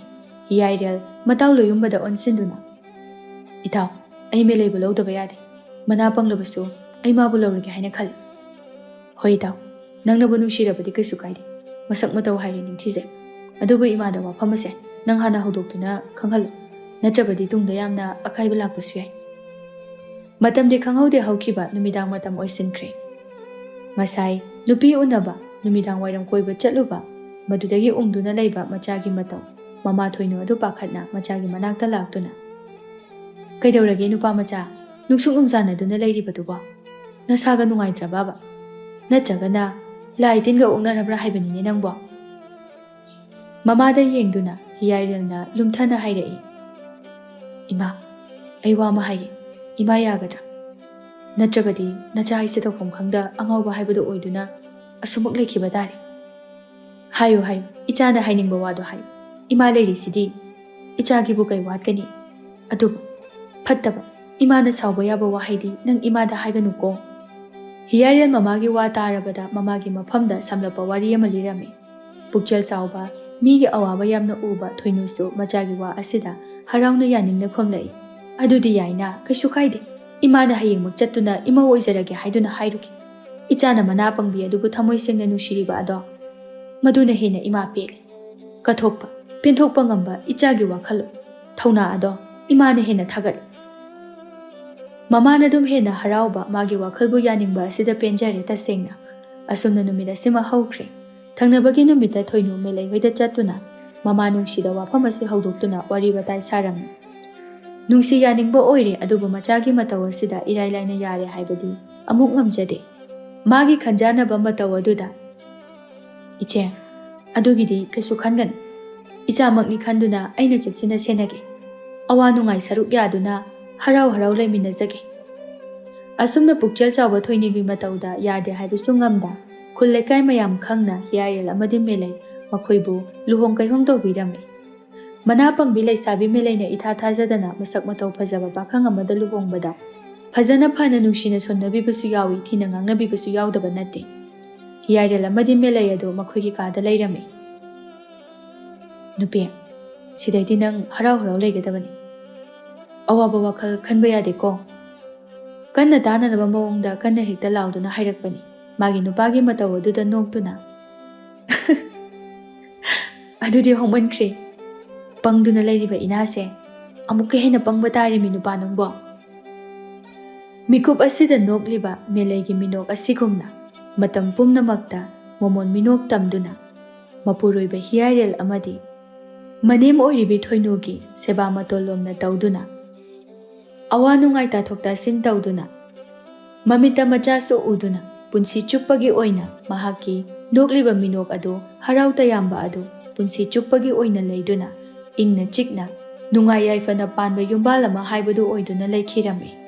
ꯍꯤꯌꯥꯏꯔꯦꯜ ꯃꯇꯥꯎ ꯂꯣꯌꯨꯝꯕꯗ ꯑꯣꯟꯁꯤꯟꯗꯨꯅ, "ꯏꯇꯥꯎ, ꯑꯩ ꯃꯦꯂꯩꯕꯨ ꯂꯧꯗꯕ ꯌꯥꯗꯦ꯫ ꯃꯅꯥ ꯄꯪꯂꯕꯁꯨ ꯑꯩ ꯃꯥꯕꯨ ꯂꯧꯔꯒꯦ ꯍꯥꯏꯅ ꯈꯜꯂꯤ꯫" "ꯍꯣꯏ ꯏꯇꯥꯎ, ꯅꯪꯅꯕꯨ ꯅꯨꯡꯁꯤꯔꯕꯗꯤ ꯀꯩꯁꯨ ꯀꯥꯏꯗꯦ꯫ ꯃꯁꯛ ꯃꯇꯧ ꯍꯥꯏꯔꯦ ꯅꯤꯡꯊꯤꯖꯩ꯫ ꯑꯗꯨꯕꯨ ꯏꯃꯥꯗ ꯋꯥꯐꯝ ꯑꯁꯦ ꯅꯪ ꯍꯥꯟꯅ ꯍꯧꯗꯣꯛꯇꯨꯅ ꯈꯪꯍꯜꯂꯨ, ꯅꯠꯇ꯭ꯔꯕꯗꯤ ꯇꯨꯡꯗ ꯌꯥꯝꯅ ꯑꯀꯥꯏꯕ ꯂꯥꯛꯄꯁꯨ ꯌꯥꯏ꯫" ꯃꯇꯝꯗꯤ ꯈꯪꯍꯧꯗꯦ ꯍꯧꯈꯤꯕ, ꯅꯨꯃꯤꯗꯥꯡ ꯃꯇꯝ ꯑꯣꯏꯁꯤꯟꯈ꯭ꯔꯦ꯫ ꯉꯁꯥꯏ ꯅꯨꯄꯤ ꯎꯅꯕ ꯅꯨꯃꯤꯗꯥꯡ ꯋꯥꯏꯔꯝ ꯀꯣꯏꯕ ꯆꯠꯂꯨꯕ, ꯃꯗꯨꯗꯒꯤ ꯎꯪꯗꯨꯅ ꯂꯩꯕ ꯃꯆꯥꯒꯤ ꯃꯇꯧ, ꯃꯃꯥ ꯊꯣꯏꯅꯨ ꯑꯗꯨ ꯄꯥꯈꯠꯅ ꯃꯆꯥꯒꯤ ꯃꯅꯥꯛꯇ ꯂꯥꯛꯇꯨꯅ, "ꯀꯩꯗꯧꯔꯒꯦ ꯅꯨꯄꯥ ꯃꯆꯥ? ꯅꯨꯡꯁꯨꯛ ꯅꯨꯡꯖꯥꯅꯗꯨꯅ ꯂꯩꯔꯤꯕꯗꯨꯕꯣ? ꯅꯁꯥꯒ ꯅꯨꯡꯉꯥꯏꯇ꯭ꯔꯕꯕ? ꯅꯠꯇ꯭ꯔꯒꯅ ꯂꯥꯏ ꯇꯤꯟꯒ ꯑꯣꯛꯅꯔꯕ꯭ꯔꯥ ꯍꯥꯏꯕꯅꯤꯅꯦ ꯅꯪꯕꯣ?" ꯃꯃꯥꯗ ꯌꯦꯡꯗꯨꯅ ꯍꯤꯌꯥꯏꯔꯦꯜꯅ ꯂꯨꯝꯊꯅ ꯍꯥꯏꯔꯛꯏ, "ꯏꯃꯥ, ꯑꯩ ꯋꯥ ꯑꯃ ꯍꯥꯏꯒꯦ꯫ ꯏꯃꯥ ꯌꯥꯒꯗ꯭ꯔꯥ? ꯅꯠꯇ꯭ꯔꯕꯗꯤ ꯅꯆꯥ ꯍꯥꯏꯁꯦ ꯇꯧꯐꯝ ꯈꯪꯗ ꯑꯉꯥꯎꯕ ꯍꯥꯏꯕꯗꯨ ꯑꯣꯏꯗꯨꯅ ꯑꯁꯨꯃꯛ ꯂꯩꯈꯤꯕ ꯇꯥꯔꯦ?" "ꯍꯥꯏꯌꯨ, ꯍꯥꯏꯌꯨ, ꯏꯆꯥꯅ ꯍꯥꯏꯅꯤꯡꯕ ꯋꯥꯗꯣ ꯍꯥꯏꯌꯨ꯫ ꯏꯃꯥ ꯂꯩꯔꯤꯁꯤꯗꯤ ꯏꯆꯥꯒꯤꯕꯨ ꯀꯩ ꯋꯥꯠꯀꯅꯤ? ꯑꯗꯨꯕꯨ ꯐꯠꯇꯕ, ꯏꯃꯥꯅ ꯁꯥꯎꯕ ꯌꯥꯕ ꯋꯥꯍꯩꯗꯤ ꯅꯪ ꯏꯃꯥꯗ ꯍꯥꯏꯒꯅꯨꯀꯣ꯫" ꯍꯤꯌꯥꯔꯦꯜ ꯃꯃꯥꯒꯤ ꯋꯥ ꯇꯥꯔꯕꯗ ꯃꯃꯥꯒꯤ ꯃꯐꯝꯗ ꯁꯝꯂꯞꯄ ꯋꯥꯔꯤ ꯑꯃ ꯂꯤꯔꯝꯃꯤ꯫ ꯄꯨꯛꯆꯦꯜ ꯆꯥꯎꯕ, ꯃꯤꯒꯤ ꯑꯋꯥꯕ ꯌꯥꯝꯅ ꯎꯕ ꯊꯣꯏꯅꯨꯁꯨ ꯃꯆꯥꯒꯤ ꯋꯥ ꯑꯁꯤꯗ ꯍꯔꯥꯎꯅ ꯌꯥꯅꯤꯡꯅ ꯈꯨꯝꯂꯛꯏ꯫ "ꯑꯗꯨꯗꯤ ꯌꯥꯏꯅ, ꯀꯩꯁꯨ ꯀꯥꯏꯗꯦ꯫ ꯏꯃꯥꯅ ꯍꯌꯦꯡꯃꯛ ꯆꯠꯇꯨꯅ ꯏꯃꯧ ꯑꯣꯏꯖꯔꯒꯦ ꯍꯥꯏꯗꯨꯅ ꯍꯥꯏꯔꯨꯒꯦ꯫ ꯏꯆꯥꯅ ꯃꯅꯥ ꯄꯪꯕꯤ ꯑꯗꯨꯕꯨ ꯊꯃꯣꯏ ꯁꯦꯡꯅ ꯅꯨꯡꯁꯤꯔꯤꯕ ꯑꯗꯣ, ꯃꯗꯨꯅ ꯍꯦꯟꯅ ꯏꯃꯥ ꯄꯦꯜꯂꯤ꯫ ꯀꯠꯊꯣꯛꯄ, ꯄꯦꯟꯊꯣꯛꯄ ꯉꯝꯕ ꯏꯆꯥꯒꯤ ꯋꯥꯈꯜꯂꯣꯟ, ꯊꯧꯅꯥ ꯑꯗꯣ ꯏꯃꯥꯅ ꯍꯦꯟꯅ ꯊꯥꯒꯠꯂꯤ꯫" ꯃꯃꯥꯅ ꯑꯗꯨꯝ ꯍꯦꯟꯅ ꯍꯔꯥꯎꯕ, ꯃꯥꯒꯤ ꯋꯥꯈꯜꯕꯨ ꯌꯥꯅꯤꯡꯕ ꯑꯁꯤꯗ ꯄꯦꯟꯖꯔꯦ ꯇꯁꯦꯡꯅ꯫ ꯑꯁꯨꯝꯅ ꯅꯨꯃꯤꯠ ꯑꯁꯤꯃ ꯍꯧꯈ꯭ꯔꯦ꯫ ꯊꯪꯅꯕꯒꯤ ꯅꯨꯃꯤꯠꯇ ꯊꯣꯏꯅꯨ ꯃꯦꯂꯩ ꯍꯣꯏꯗ ꯆꯠꯇꯨꯅ ꯃꯃꯥ ꯅꯨꯡꯁꯤꯗ ꯋꯥꯐꯝ ꯑꯁꯤ ꯍꯧꯗꯣꯛꯇꯨꯅ ꯋꯥꯔꯤ ꯋꯥꯇꯥꯏ ꯁꯥꯔꯝꯃꯤ꯫ ꯅꯨꯡꯁꯤ ꯌꯥꯅꯤꯡꯕ ꯑꯣꯏꯔꯦ, ꯑꯗꯨꯕꯨ ꯃꯆꯥꯒꯤ ꯃꯇꯧ ꯑꯁꯤꯗ ꯏꯔꯥꯏ ꯂꯥꯏꯅ ꯌꯥꯔꯦ ꯍꯥꯏꯕꯗꯤ ꯑꯃꯨꯛ ꯉꯝꯖꯗꯦ꯫ ꯃꯥꯒꯤ ꯈꯟꯖꯥꯅꯕ ꯃꯇꯧ ꯑꯗꯨꯗ, "ꯏꯆꯦ, ꯑꯗꯨꯒꯤꯗꯤ ꯀꯩꯁꯨ ꯈꯟꯒꯅꯨ꯫ ꯏꯆꯥꯃꯛꯅꯤ ꯈꯟꯗꯨꯅ ꯑꯩꯅ ꯆꯦꯛꯁꯤꯟꯅ ꯁꯦꯟꯅꯒꯦ꯫ ꯑꯋꯥ ꯅꯨꯡꯉꯥꯏ ꯁꯔꯨꯛ ꯌꯥꯗꯨꯅ ꯍꯔꯥꯎ ꯍꯔꯥꯎ ꯂꯩꯃꯤꯟꯅꯖꯒꯦ꯫" ꯑꯁꯨꯝꯅ ꯄꯨꯛꯆꯦꯜ ꯆꯥꯎꯕ ꯊꯣꯏꯅꯨꯒꯤ ꯃꯇꯧꯗ ꯌꯥꯗꯦ ꯍꯥꯏꯕꯁꯨ ꯉꯝꯗ, ꯈꯨꯜ ꯂꯩꯀꯥꯏ ꯃꯌꯥꯝ ꯈꯪꯅ ꯍꯤꯌꯥꯏꯔꯦꯜ ꯑꯃꯗꯤ ꯃꯦꯂꯩ ꯃꯈꯣꯏꯕꯨ ꯂꯨꯍꯣꯡ ꯀꯩꯍꯣꯡ ꯇꯧꯕꯤꯔꯝꯃꯤ꯫ ꯃꯅꯥ ꯄꯪꯕꯤ ꯂꯩꯁꯥꯕꯤ ꯃꯦꯂꯩꯅ ꯏꯊꯥ ꯊꯥꯖꯗꯅ ꯃꯁꯛ ꯃꯇꯧ ꯐꯖꯕ ꯄꯥꯈꯪ ꯑꯃꯗ ꯂꯨꯍꯣꯡꯕꯗ ꯐꯖꯅ ꯐꯅ ꯅꯨꯡꯁꯤꯅ ꯁꯣꯟꯅꯕꯤꯕꯁꯨ ꯌꯥꯎꯏ, ꯊꯤꯅ ꯉꯥꯡꯅꯕꯤꯕꯁꯨ ꯌꯥꯎꯗꯕ ꯅꯠꯇꯦ꯫ ꯍꯤꯌꯥꯏꯔꯦꯜ ꯑꯃꯗꯤ ꯃꯦꯂꯩ ꯑꯗꯨ ꯃꯈꯣꯏꯒꯤ ꯀꯥꯗ ꯂꯩꯔꯝꯃꯤ꯫ "ꯅꯨꯄꯤ, ꯁꯤꯗꯩꯗꯤ ꯅꯪ ꯍꯔꯥꯎ ꯍꯔꯥꯎ ꯂꯩꯒꯗꯕꯅꯤ꯫ ꯑꯋꯥꯕ ꯋꯥꯈꯜ ꯈꯟꯕ ꯌꯥꯗꯦꯀꯣ꯫" ꯀꯟꯅ ꯇꯥꯅꯅꯕ ꯃꯑꯣꯡꯗ ꯀꯟꯅ ꯍꯦꯛꯇ ꯂꯥꯎꯗꯨꯅ ꯍꯥꯏꯔꯛꯄꯅꯤ꯫ ꯃꯥꯒꯤ ꯅꯨꯄꯥꯒꯤ ꯃꯇꯧ ꯑꯗꯨꯗ ꯅꯣꯛꯇꯨꯅ, "ꯑꯗꯨꯗꯤ ꯍꯣꯡꯃꯟꯈ꯭ꯔꯦ꯫ ꯄꯪꯗꯨꯅ ꯂꯩꯔꯤꯕ ꯏꯅꯥꯁꯦ ꯑꯃꯨꯛꯀ ꯍꯦꯟꯅ ꯄꯪꯕ ꯇꯥꯔꯦꯃꯤ ꯅꯨꯄꯥ ꯅꯪꯕꯣ꯫" ꯃꯤꯀꯨꯞ ꯑꯁꯤꯗ ꯅꯣꯛꯂꯤꯕ ꯃꯦꯂꯩꯒꯤ ꯃꯤꯅꯣꯛ ꯑꯁꯤꯒꯨꯝꯅ ꯃꯇꯝ ꯄꯨꯝꯅꯃꯛꯇ ꯃꯃꯣꯟ ꯃꯤꯅꯣꯛ ꯇꯝꯗꯨꯅ ꯃꯄꯨꯔꯣꯏꯕ ꯍꯤꯌꯥꯏꯔꯦꯜ ꯑꯃꯗꯤ ꯃꯅꯦꯝ ꯑꯣꯏꯔꯤꯕꯤ ꯊꯣꯏꯅꯨꯒꯤ ꯁꯦꯕꯥ ꯃꯇꯣꯜ ꯂꯣꯝꯅ ꯇꯧꯗꯨꯅ ꯑꯋꯥ ꯅꯨꯡꯉꯥꯏ ꯇꯥꯊꯣꯛ ꯇꯥꯁꯤꯟ ꯇꯧꯗꯨꯅ, ꯃꯃꯤꯠꯇ ꯃꯆꯥꯁꯨ ꯎꯗꯨꯅ, ꯄꯨꯟꯁꯤ ꯆꯨꯞꯄꯒꯤ ꯑꯣꯏꯅ ꯃꯍꯥꯛꯀꯤ ꯅꯣꯛꯂꯤꯕ ꯃꯤꯅꯣꯛ ꯑꯗꯨ, ꯍꯔꯥꯎ ꯇꯌꯥꯝꯕ ꯑꯗꯨ ꯄꯨꯟꯁꯤ ꯆꯨꯞꯄꯒꯤ ꯑꯣꯏꯅ ꯂꯩꯗꯨꯅ, ꯏꯪꯅ ꯆꯤꯛꯅ, ꯅꯨꯡꯉꯥꯏ ꯌꯥꯏꯐꯅ ꯄꯥꯟꯕ ꯌꯨꯝꯕꯥꯜ ꯑꯃ ꯍꯥꯏꯕꯗꯨ ꯑꯣꯏꯗꯨꯅ ꯂꯩꯈꯤꯔꯝꯃꯤ꯫